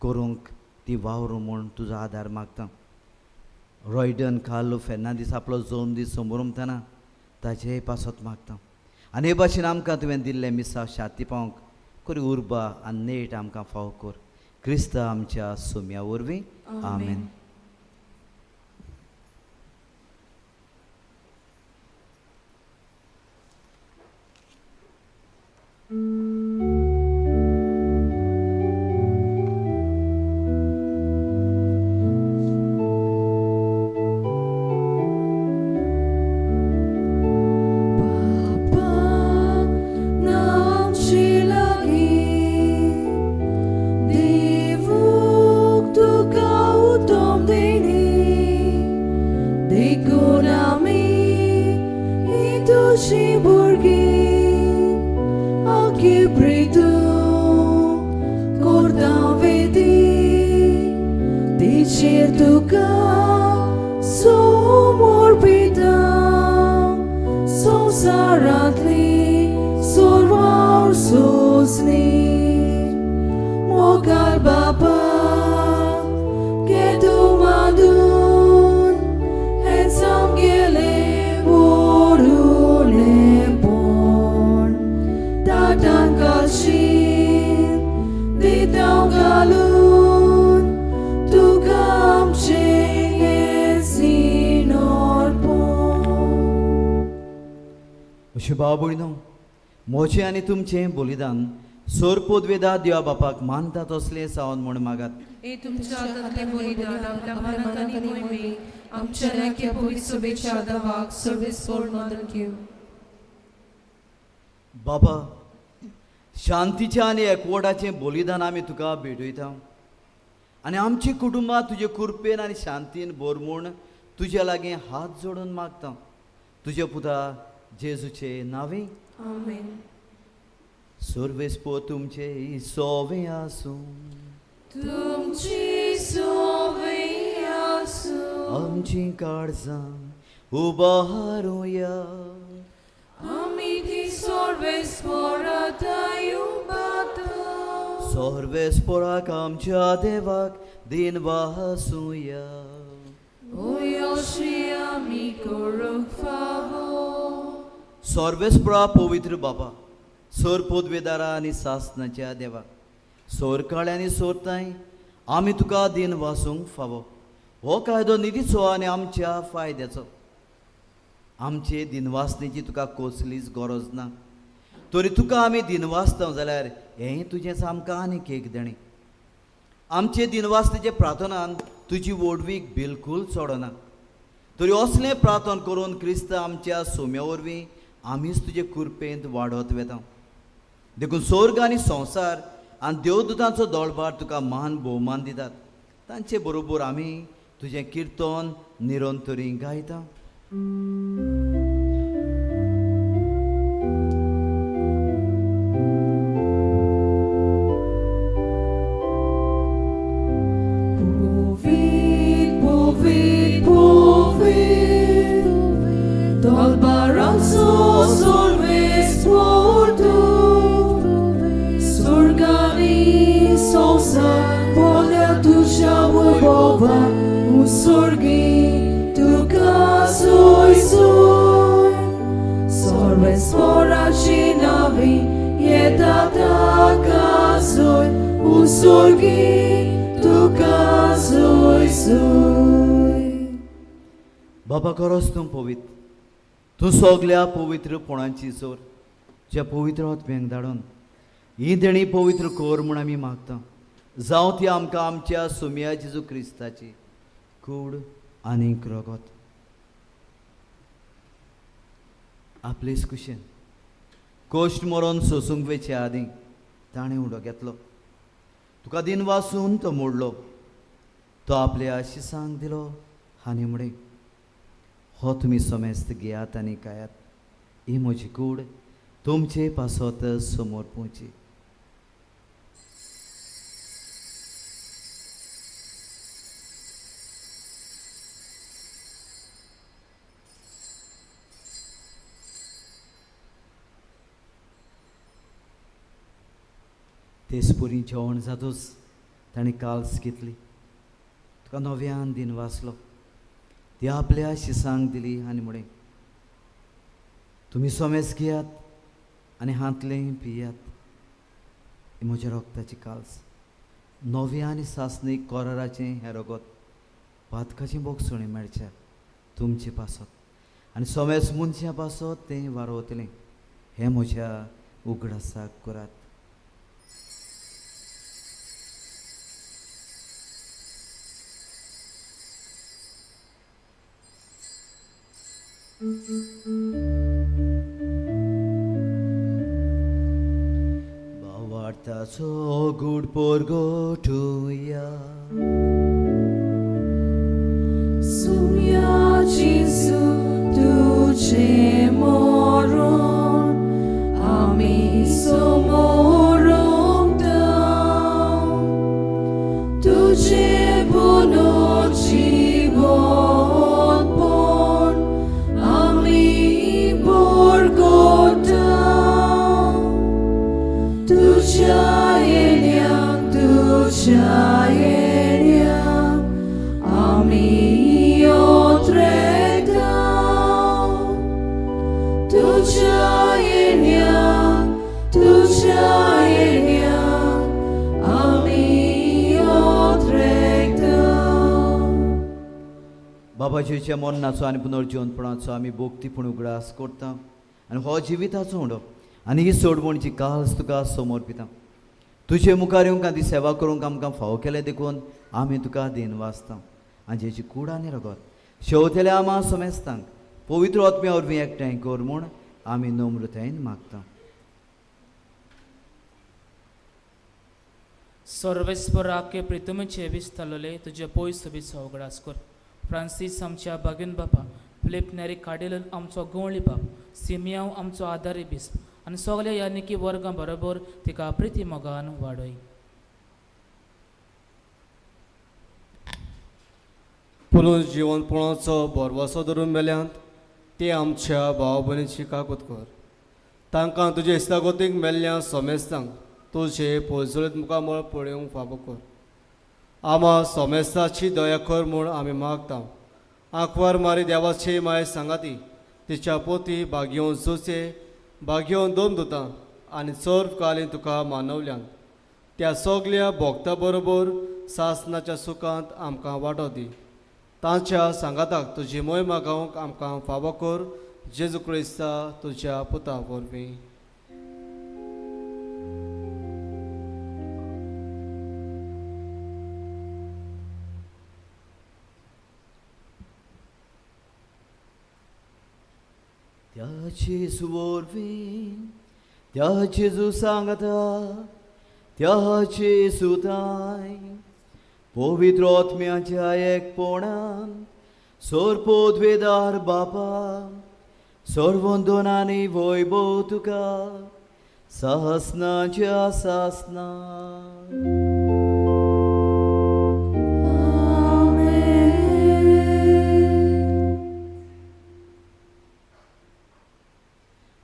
करूंक ती वावरूं म्हूण तुजो आदार मागता. रॉयडन कार्लो फेर्नांदीस आपलो जल्म दीस समोरमतना ताचेय पासत मागता. आनी हे भाशेन आमकां तुवें दिल्लें मिसाव शांती पावंक करी उर्बा आनी नेट आमकां फावो कर. क्रिस्त आमच्या सोम्या वरवीं. आमेन. बाबा, नामची लागीं देखून आमी ही तुजी भुरगीं आखी प्रितू करता वेदी तिचेर तुका समर्पिता संवसारांतली सर्वार सोंसणी मोगाळ बापा घे तूं मांदून हेंच आमगेलें व्हडुणेपण ताटान काळशीन दिता घालून तुका आमचें हें सिनोरपण. अशें भाव भयणो, म्हजें आनी तुमचें बलिदान सोर पोदवेदा देवा बापाक मानता तसलें सावन म्हूण मागात. ए तुमच्या हातांतलें बलिदान आपल्या मानाक आनी मोहिमेक आमच्या नाक्या पवित्र सभेच्या दावाक सर्वेस्पोर मानून घेवं. बाबा, शांतीचें आनी एकवटाचें बलिदान आमी तुका भेटयता आनी आमची कुटुंबां तुजे कृपेन आनी शांतीन भर म्हूण तुज्या लागीं हात जोडून मागता, तुज्या पुता जेजूचे नांवे. आमेन. सर्वेस्पोर तुमचे सोवे आसूं. तुमची सोवे आसूं. आमची काळजां उबारुया. आमी ती सर्वेस्पोराताय उबाता. सर्वेस्पोराक आमच्या देवाक दिन वासुया. ओयोशी आमी करूंक फावो. सर्वेस्पोरा पवित्र बाबा, सोर पोदवेदारा आनी सासनाच्या देवा, सोर काळे आनी सोरताय आमी तुका दिन वासूंक फावो. हो कायदो निधीचो आनी आमच्या फायद्याचो. आमचे दिनवासनेची तुका कसलीच गरज ना, तरी तुका आमी दिनवासता जाल्यार हें तुजेंच आमकां आनीक एक देणें. आमचे दिनवासनेचे प्रार्थनान तुजी व्हडवीक बिलकूल चडना, तरी असलें प्रार्थना करून क्रिस्त आमच्या सोम्या वरवीं आमीच तुजे कृपेंत वाडत वेता. देखून स्वर्ग आनी संवसार आनी देवदूतांचो दोळभार तुका मान भोवमान दितात. तांचे बरोबर आमी तुजें किर्तन निरंतरी गायता. Povit, povit, povit, Dolbaranzo sorves portu, Sorgani sosa, polja tuša vojbova, U sorgi tuka soj soj, Sorves poračinavi, je tata soj, U sorgi tuka soj soj. बाबा खरोच तूं पवित्र, तूं सगल्या पवित्रपणाची जोर. ज्या पवित्र आत्म्यांक धाडून ही देणी पवित्र कर म्हूण आमी मागता. जावं ती आमकां आमच्या सोम्या जेजू क्रिस्ताची कूड आनीक रगत. आपलेच कुशेन कोश्ट मरोन सोसूंक वेचे आदीं ताणें उडो घेतलो, तुका दिन वासून तो मोडलो, तो आपल्या आशिसांक दिलो आनी म्हळें, हो तुमी समेस्त घेयात आनी खायात, ही म्हजी कूड तुमचे पासत समोर पोवची. तेच परी जेवण जातूच ताणें काल्स घेतली, तुका नव्यान दिन वाचलो, ती आपल्या शिसांक दिली आनी म्हळें, तुमी सोमेस घेयात आनी हांतलें पियात, ही म्हज्या रगताची काल्स, नव्या आनी सासणीक कोराराचें हें रगत पातकाचें बोगसणें मेळच्या तुमचे पासत आनी सोमेस मनशां पासत तें वारोवतलें, हें म्हज्या उगडासाक करात. भावार्थाचो गूढ पोरगोटुया. सुम्या जेजू बाबाजीच्या मरणाचो आनी पुनर्जिवनपणाचो आमी भोक्तीपूण उगडास करता आनी हो जिविताचो उडो आनी ही सोडवणची काल्स तुका समर्पिता. तुजे मुखार येवंक आनी सेवा करूंक आमकां फावो केलें देखून आमी तुका देन वाचता आनी जेची कूड आनी रगत शेवतेल्या आमा समेस्तांक पवित्र आत्म्या वरवीं एकठांय कर म्हूण आमी नम्रतायेन मागता. सर्वेस्पराके प्रितुमीचे विस्तारले तुजे पयस सोबीचो उगडास कर. फ्रांसीस आमच्या बागीन बापा, फिलीप नेरी काडेल आमचो गवळी बाप, सिमियांव आमचो आदारी बिस्प आनी सगल्या यानिकी वर्गां बरोबर तिका प्रिती मोगान वाडय. पुनर्जिवनपणाचो भरवसो धरून मेल्यांत ते आमच्या भाव भयणीची काकूत कर. तांकां तुजे इस्तागोतीक मेल्ल्या सोमेस्तांक तुजे पोजळीत मुखामळ पळोवंक फावो कर. आमा सोमेस्ताची दया कर म्हूण आमी मागता. आंकवार मारी देवाची माय सांगाती तिच्या पोती बागयोवन जोसे बागयोवन दोन दुतां आनी चड काली तुका मानवल्यान त्या सगल्या भोगता बरोबर सासनाच्या सुखांत आमकां वांटो दी. तांच्या सांगाताक तुजी मोहिमा गावंक आमकां फावो कर. जेजू क्रिस्ता तुज्या पुता वरवीं. त्या जेजू वरवीं, त्या जेजू सांगता, त्या जेजू ताय पवित्र आत्म्याच्या एकपणान सोरपोदवेदार बापा सर्वंदनानी वैभव तुका सहस्नाच्या सासना.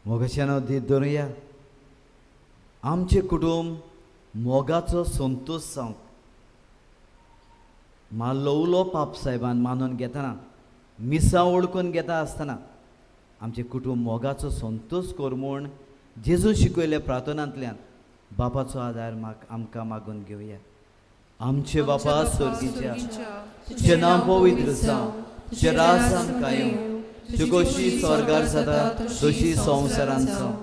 मोगाच्यान धीर धरुया. आमचें कुटुंब मोगाचो संतोश जावंक मारलो उलो पाप सायबान मानून घेतना मिसां वळखून घेता आसतना आमचें कुटुंब मोगाचो संतोश कर म्हूण जेजू शिकयल्ल्या प्रार्थनांतल्यान बापाचो आदार आमकां मागून घेवया. आमचे बापा स्वर्गीच्या, तुजें नांव पवित्र जावं, तुजें राज आमकां येवं, तुजी गोशी स्वर्गार जाता तशी संवसारांत जावं.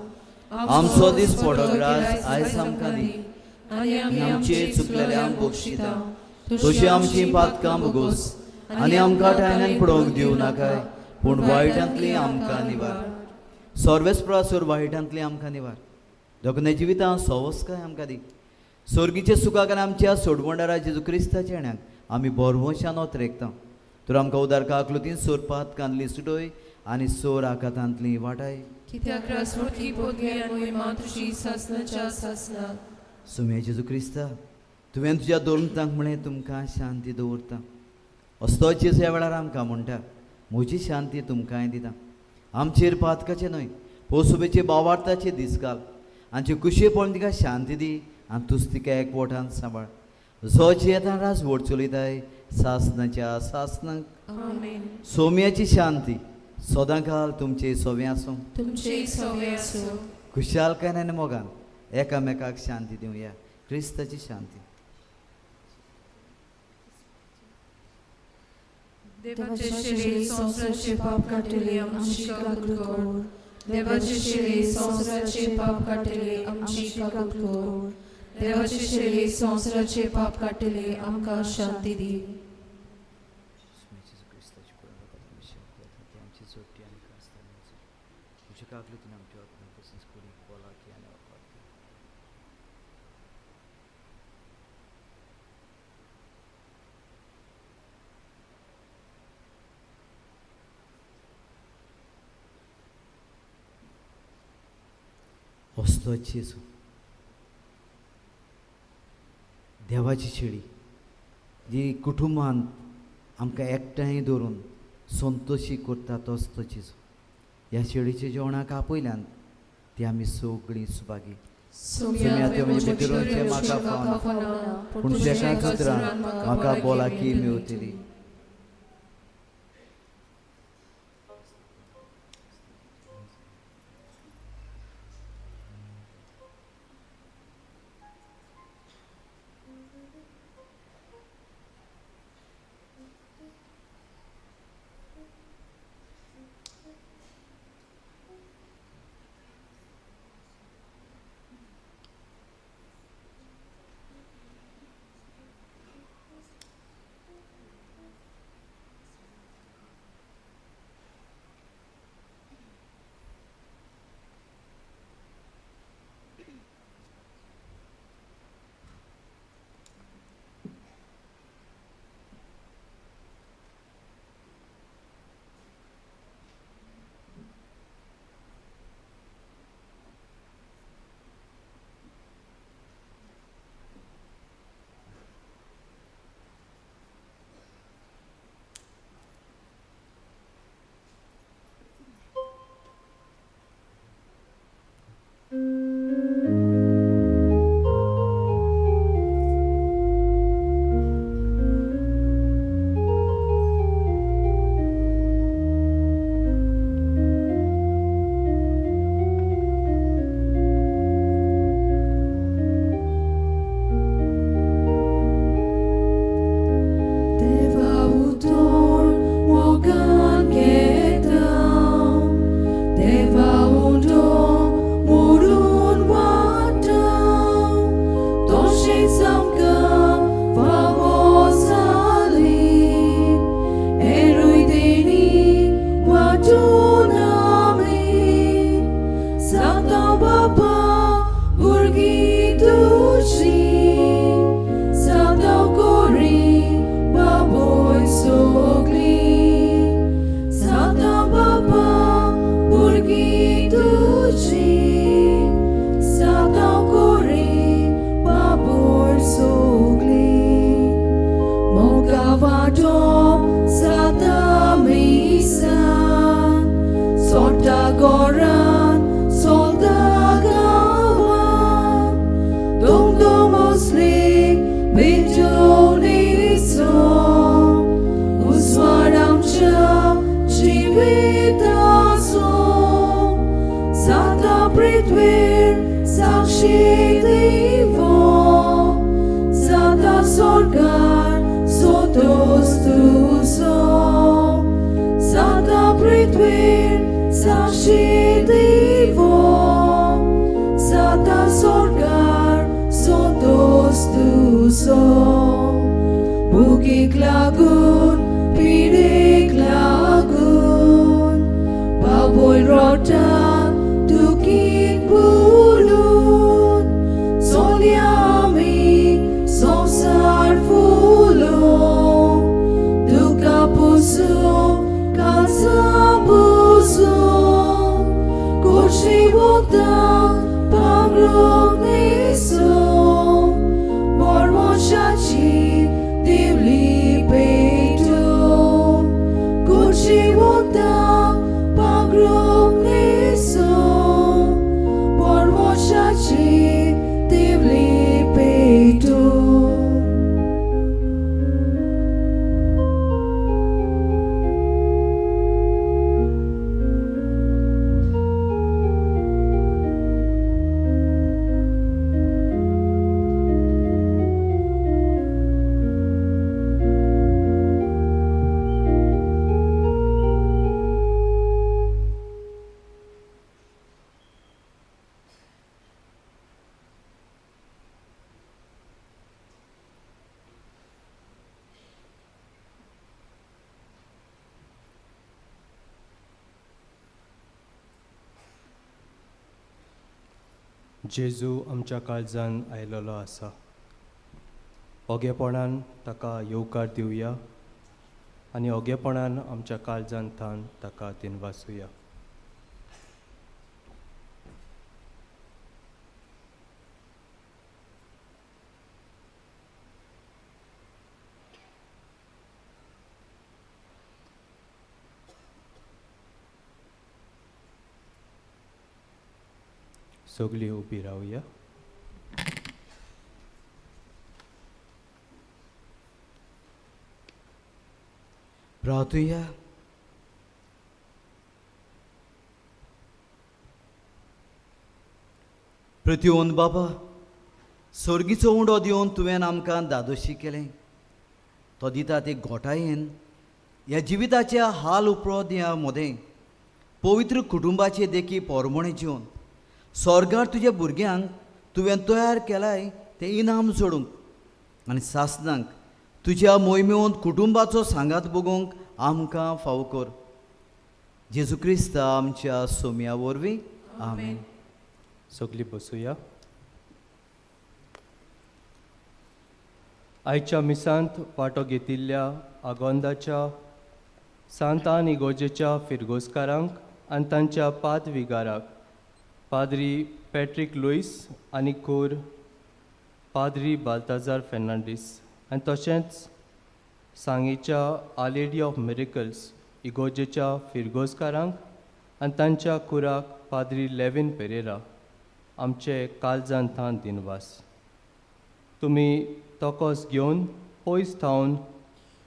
आमचो दीस पडो ग्रास आयज आमकां दी आनी आमचे चुकलेल्यांक बक्षिता तशी आमची पातकां भोगोस आनी आमकां ठाण्यान पडोवंक दिवं नाकाय पूण वायटांतली आमकां निवार. सर्वेस्परासोर वायटांतली आमकां निवार. दोगने जिवितां सवस्काय आमकां दी. स्वर्गीचे सुखाक आनी आमच्या सोडवणदारा जेजू क्रिस्ताच्या येण्याक आमी बोरवंशान ओतरेकता. तर आमकां उदार काकलुतीन सोर पातकांतली सुटय आनी सोर आकातांतली वाटाय. कित्याक रासवटी पदवी आनी मोहिमा तुजी सासनाच्या सासनाक. सुम्या जेजू क्रिस्ता, तुवें तुज्या दोनतांक म्हळें तुमकां शांती दवरता. असतो जेजू ह्या वेळार आमकां म्हणटा म्हजी शांती तुमकांय दिता. आमचेर पातकाचें न्हय पोसुबेचे बावार्थाचे दीस घाल. आमचे कुशे पळोवन तिका शांती दी आनी तूच तिका एकवटान सांबाळ. जो जियेता राज व्हड चलयताय सासनाच्या सासनाक. आमेन. सोम्याची शांती सदां काल तुमचे सोवे आसूं. तुमचे सोवे आसूं. खुशालकायेन आनी मोगान एकामेकाक शांती दिवया. क्रिस्ताची शांती. देवाचे शिरे संवसाराचे पाप काडटले आमची काकूत कर. देवाचे शिरे संवसाराचे पाप काडटले आमची काकूत कर. देवाचे शिरे संवसाराचे पाप काडटले आमकां शांती दी. असतो जेजू देवाची शेळी जी कुटुंबांत आमकां एकठांय दवरून संतोशी करता तोच तो जेजू. ह्या शेळीच्या जेवणाक आपयल्यान ती आमी सगळीं सुभागी. सोम्या तुवें भितरूचे म्हाका फावना पूण तुज्या उतरान म्हाका बोलाकी मेवतली. पृथ्वीर साक्षी दिवो जाता स्वर्गार सोदोस तुजो जाता पृथ्वीर साक्षी दिवो जाता स्वर्गार सोदोस तुजो भुकीक लागून पिडेक लागून बाबोय रोटा दुखीन बुलून चोलया आमी संवसार फुलोवंक दुकां पुसूंक काळजां बुजोवंक कुशी वखदां पांगरूंक न्हेसोवंक मरमशाची दिवली पेटोवंक कुशी वखदां पांगरूंक न्हेसोवंक परमशाची दिवली पेटोवंक. जेजू आमच्या काळजान आयलेलो आसा. ओगेपणान ताका येवकार दिवया आनी ओगेपणान आमच्या काळजान थावन ताका दिनवासुया. सगळीं उबी रावया. प्रार्थुया. प्रतिवंत बाबा, सर्गीचो उंडो दिवन तुवें आमकां दादोशी केलें. तो दिता ते घोटायेन ह्या जिविताच्या हाल उपरोध्या मदें पवित्र कुटुंबाचे देखी पोरमोणे जिवन स्वर्गार तुज्या भुरग्यांक तुवें तयार केलाय तें इनाम जोडूंक आनी सासनांक तुज्या मोहिमेवंत कुटुंबाचो सांगात बगोवंक आमकां फावो कर. जेजू क्रिस्ता आमच्या सोम्या वरवीं आमेन. सगळीं बसुया. आयच्या मिसांत वांटो घेतिल्ल्या आगोंदाच्या सांता इगोजेच्या फिरगोजकारांक आनी तांच्या पादविगाराक पाद्री पॅट्रीक लुईस आनी कोर पाद्री बाल्ताजार फेर्नांडीस आनी तशेंच सांगेच्या our lady of miracles इगोजेच्या फिरगोजकारांक आनी तांच्या कुराक पाद्री लेवीन पेरेरा आमचे काळजान थावन दिनवास. तुमी तकोस घेवन पयस थावन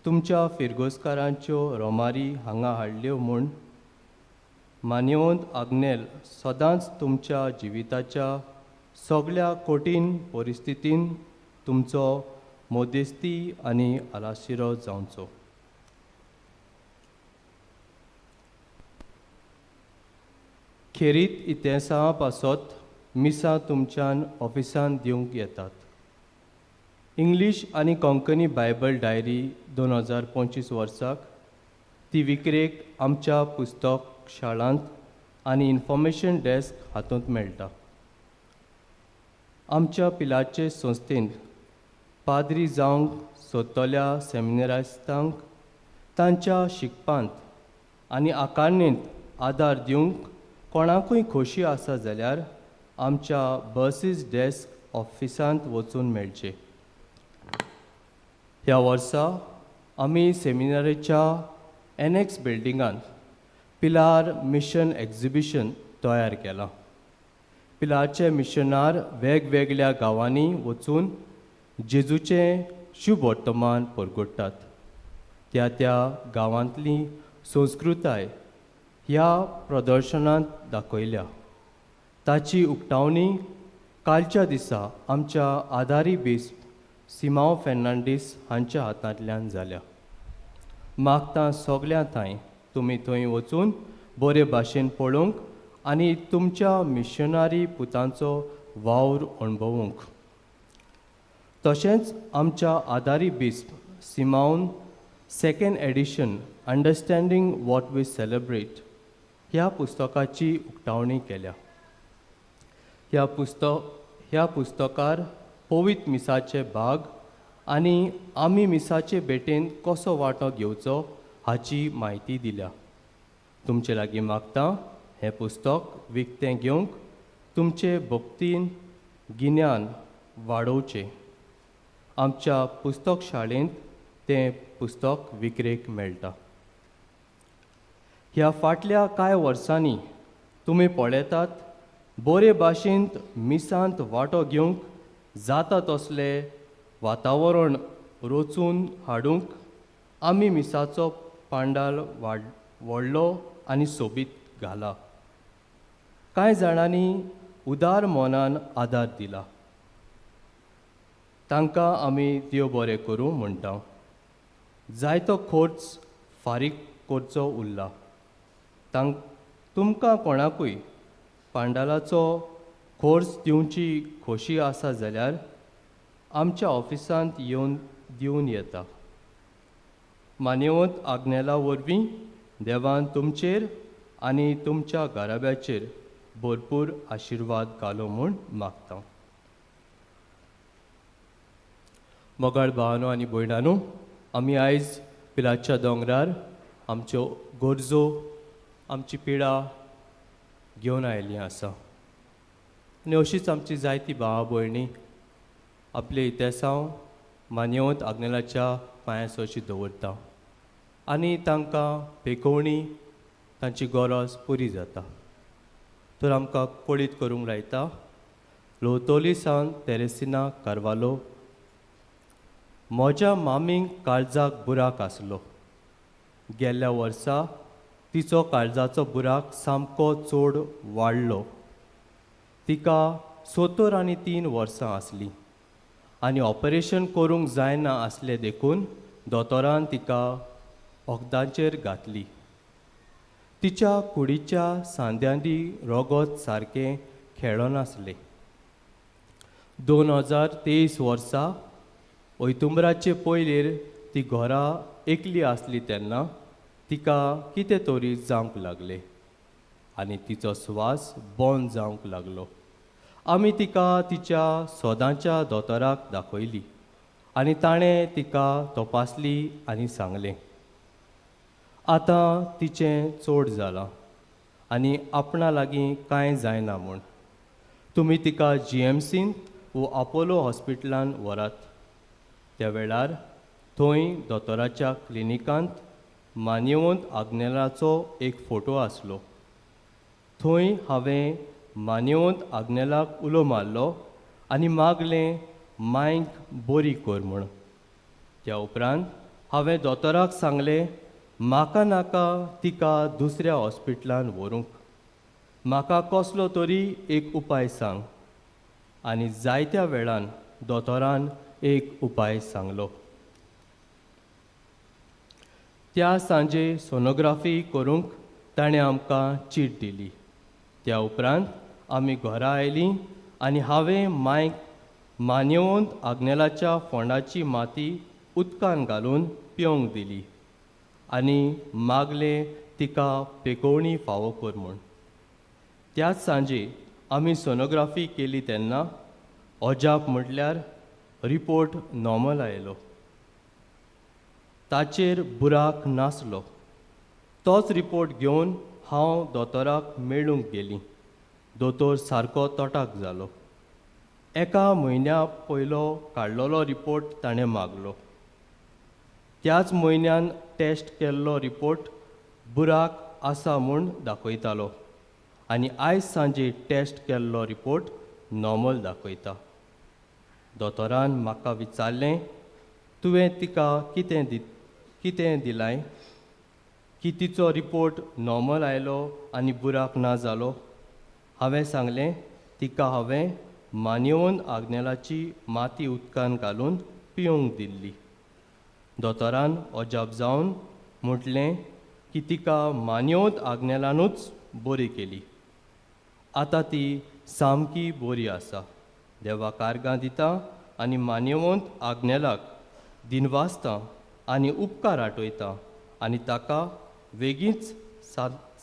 तुमच्या फिरगोजकारांच्यो रोमारी हांगा हाडल्यो म्हूण मान्यवंत आग्नेल सदांच तुमच्या जिविताच्या सगळ्या कठीण परिस्थितीन तुमचो मोदेस्ती आनी आलाशिरो जावचो. खेरीत इतिहासा पासत मिसां तुमच्यान ऑफिसान दिवंक येतात. इंग्लीश आनी कोंकणी बायबल डायरी 2025 वर्साक ती विक्रेक आमच्या पुस्तक शाळांत आनी इन्फॉर्मेशन डेस्क हातूंत मेळटा. आमच्या पिलाचे संस्थेंत पाद्री जावंक सोदतल्या सेमिनारिस्तांक तांच्या शिकपांत आनी आकारणेंत आदार दिवंक कोणाकूय खोशी आसा जाल्यार आमच्या बसीस डेस्क ऑफिसांत वचून मेळचें. ह्या वर्सा आमी सेमिनारीच्या एनएक्स बिल्डिंगांत पिलार मिशन एक्झिबिशन तयार केलां. पिलारचे मिशनार वेगवेगळ्या गांवांनी वचून जेजूचें शुभ वर्तमान परगट्टात. त्या त्या गांवांतली संस्कृताय ह्या प्रदर्शनांत दाखयल्या. ताची उक्तावणी कालच्या दिसा आमच्या आदारी बिस्प सिमांव फेर्नांडीस हांच्या हातांतल्यान जाल्या. मागता सगल्यां थंय तुमी थंय वचून बरे भाशेन पळोवंक आनी तुमच्या मिशनरी पुतांचो वावर अणभवूंक. तशेंच आमच्या आदारी बिस्प सिमांवन second edition understanding what we celebrate ह्या पुस्तकाची उक्तावणी केल्या. ह्या पुस्तकार पवित्र मिसाचे भाग आनी आमी मिसाचे भेटेन कसो वांटो घेवचो हाची म्हायती दिल्या. तुमचे लागीं मागता हें पुस्तक विकतें घेवंक तुमचे भक्तीन गिन्यान वाडोवचें. आमच्या पुस्तक शाळेंत तें पुस्तक विक्रेक मेळटा. ह्या फाटल्या कांय वर्सांनी तुमी पळयतात बरे भाशेंत मिसांत वांटो घेवंक जाता तसलें वातावरण रचून हाडूंक आमी मिसाचो पांडाल व्हडलो आनी सोबीत घाला. कांय जाणांनी उदार मनान आदार दिला. तांकां आमी देव बरें करूं म्हणटा. जायतो खर्च फारीक करचो उरला. तुमकां कोणाकूय पांडालाचो खर्च दिवची खोशी आसा जाल्यार आमच्या ऑफिसांत येवन दिवन येता. मान्यवंत आग्नेला वरवीं देवान तुमचेर आनी तुमच्या घराब्याचेर भरपूर आशिर्वाद घालो म्हूण मागता. मोगाळ भावानो आनी भयणानो, आमी आयज पिलाच्या दोंगरार आमच्यो गरजो आमची पिडा घेवन आयिल्लीं आसा आनी अशीच आमची जायती भावा भयणी आपले इतिहासांव मान्यवंत आग्नेलाच्या पांया सरशी दवरता आनी तांकां पेकोवणी तांची गरज पुरी जाता. तर आमकां कळीत करूंक लायता लोतोली सावन तेरेसिना कार्वालो. म्हज्या मामीक काळजाक बुराक आसलो. गेल्ल्या वर्सा तिचो काळजाचो बुराक सामको चड वाडलो. तिका 73 वर्सां आसलीं आनी ऑपरेशन करूंक जायना आसलें देखून दोतोरान तिका वखदांचेर घातली. तिच्या कुडीच्या सांद्यांनी रगत सारकें खेळनासलें. 2023 वर्सा ओयतुंबराचे पयलीर ती घरा एकली आसली तेन्ना तिका कितें तरी जावंक लागलें आनी तिचो स्वास बंद जावंक लागलो. आमी तिका तिच्या सदांच्या दोतोराक दाखयली आनी ताणें तिका तपासली आनी सांगलें आतां तिचें चड जालां आनी आपणा लागीं कांय जायना म्हूण. तुमी तिका GMCन वो आपोलो हॉस्पिटलान व्हरात. त्या वेळार थंय दोतोराच्या क्लिनिकांत मान्यवंत आग्नेलाचो एक फोटो आसलो. थंय हांवें मान्यवंत आग्नेलाक उलो मारलो आनी मागलें मायक बरी कर म्हूण. त्या उपरांत हांवें दोतोराक सांगलें म्हाका नाका तिका दुसऱ्या हॉस्पिटलान व्हरूंक, म्हाका कसलो तरी एक उपाय सांग. आनी जायत्या वेळान दोतोरान एक उपाय सांगलो. त्या सांजे सोनोग्राफी करूंक ताणें आमकां चीट दिली. त्या उपरांत आमी घरा आयलीं आनी हांवें मायक मान्यवंत आग्नेलाच्या फोंडाची माती उदकान घालून पिवंक दिली आनी मागलें तिका पेकोवणी फावो कर म्हूण. त्याच सांजे आमी सोनोग्राफी केली तेन्ना अजाप म्हटल्यार रिपोर्ट नॉर्मल आयलो. ताचेर बुराक नासलो. तोच रिपोर्ट घेवन हांव दोतोराक मेळूंक गेली. दोतोर सारको तोटाक जालो. एका म्हयन्या पयलो काडलेलो रिपोर्ट ताणें मागलो. त्याच म्हयन्यान टेस्ट केल्लो रिपोर्ट बुराक आसा म्हूण दाखयतालो आनी आयज सांजे टेस्ट केल्लो रिपोर्ट नॉर्मल दाखयता. दोतोरान म्हाका विचारलें तुवें तिका कितें दिलाय की तिचो रिपोर्ट नॉर्मल आयलो आनी बुराक ना जालो. हांवें सांगलें, तिका हांवें मानयेवन आग्नेलाची माती उदकान घालून पिवंक दिल्ली. दोतोरान अजाप जावन म्हटलें की तिका मानयेवंत आग्नेलानूच बरी केली. आतां ती सामकी बरी आसा. देवा कारगां दिता आनी मानयेवंत आग्नेलाक दिनवासता आनी उपकार आठयता आनी ताका वेगींच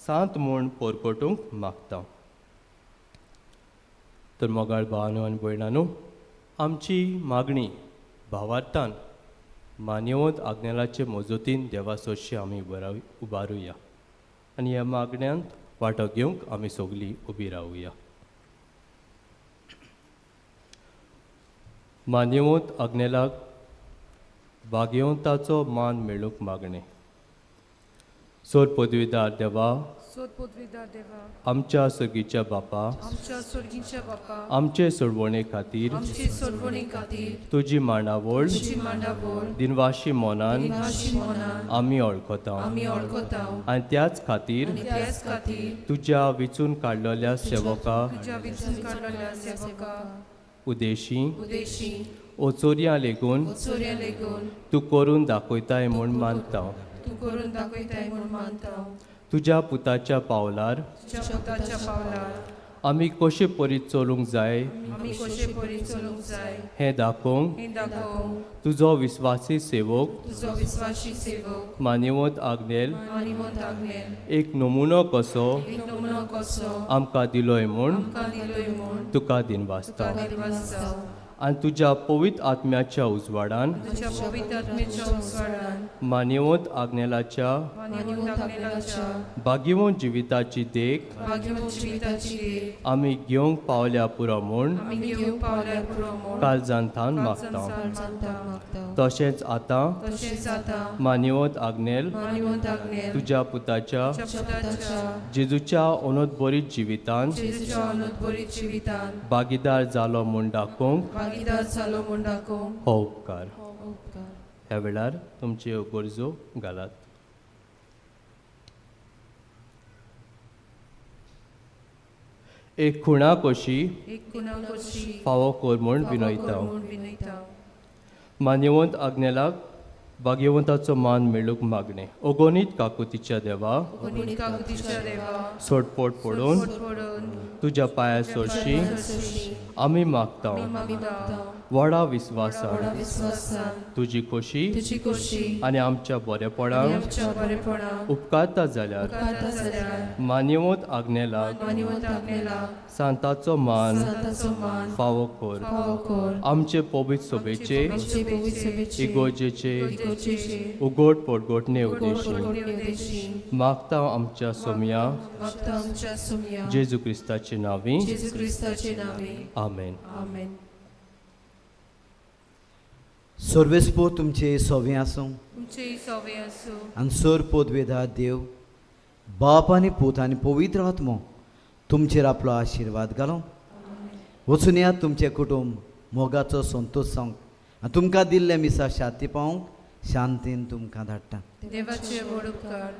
सांत म्हूण परकटूंक मागता. तर मोगाळ भावानू आनी भयणानू, आमची मागणी भावार्थान मानयेवंत आग्नेलाचे मजतीन देवा सोदशी आमी उबारुया आनी ह्या मागण्यांत वांटो घेवंक आमी सगलीं उबी रावया. मानयेवंत आग्नेलाक भाग्यवंताचो मान मेळूंक मागणें. सोर पदवीदार देवा, आमच्या सर्गीच्या बापा, आमचे सोडवणे खातीर तुजी मांडावळ दिनवाशी मनान आमी वळखता आनी त्याच खातीर तुज्या विचून काडलेल्या सेवका उदेशी ओचोरयां लेगून तूं करून दाखयताय म्हूण मानता. तुज्या पुताच्या पावलार आमी कशे परी चलूंक जाय हें दाखोवंक तुजो विस्वासी सेवक मानयेवंत आग्नेल एक नमुनो कसो आमकां दिलोय म्हूण तुका दिनवासता आनी तुज्या पवित्र आत्म्याच्या उजवाडान मानयेवंत आग्नेलाच्या भाग्यवंत जिविताची देख आमी घेवंक पावल्या पुरो म्हूण काळजान थावन मागता. तशेंच आतां मानयेवंत आग्नेल तुज्या पुताच्या जेजूच्या अनोदबरीत जिवितान भागीदार जालो म्हूण दाखोवंक हो उपकार. ह्या वेळार तुमच्यो गरजो घालात. एक खुणा कशी फावो कर म्हूण विनयता. मानयेवंत आग्नेलाक भाग्यवंताचो मान मेळूंक मागणें. अगणीत काकुतीच्या देवा, सोडपोट पडून तुज्या पांया सोडशी आमी मागता. व्हडा विस्वासान तुजी खोशी आनी आमच्या बरेपणाक उपकारता जाल्यार मानयेवंत आग्नेलाक सांताचो मान फावो कर. आमचे पवित्र सभेचे इगोर्जेचे उगड पोटगोटणे उद्देशी मागता आमच्या सोमया जेजू क्रिस्ताचे नांवी. आमेन. सर्वेस्पो तुमचे सोवे आसूं आनी सर पदवेदार देव बाप आनी पूत आनी पवित्र आत्मो तुमचेर आपलो आशिर्वाद घालो. वचून यात तुमचें कुटुंब मोगाचो संतोश जावंक आनी तुमकां दिल्लें मिसा शांती पावोवंक शांतीन तुमकां धाडटा. देवाचे व्हड उपकार.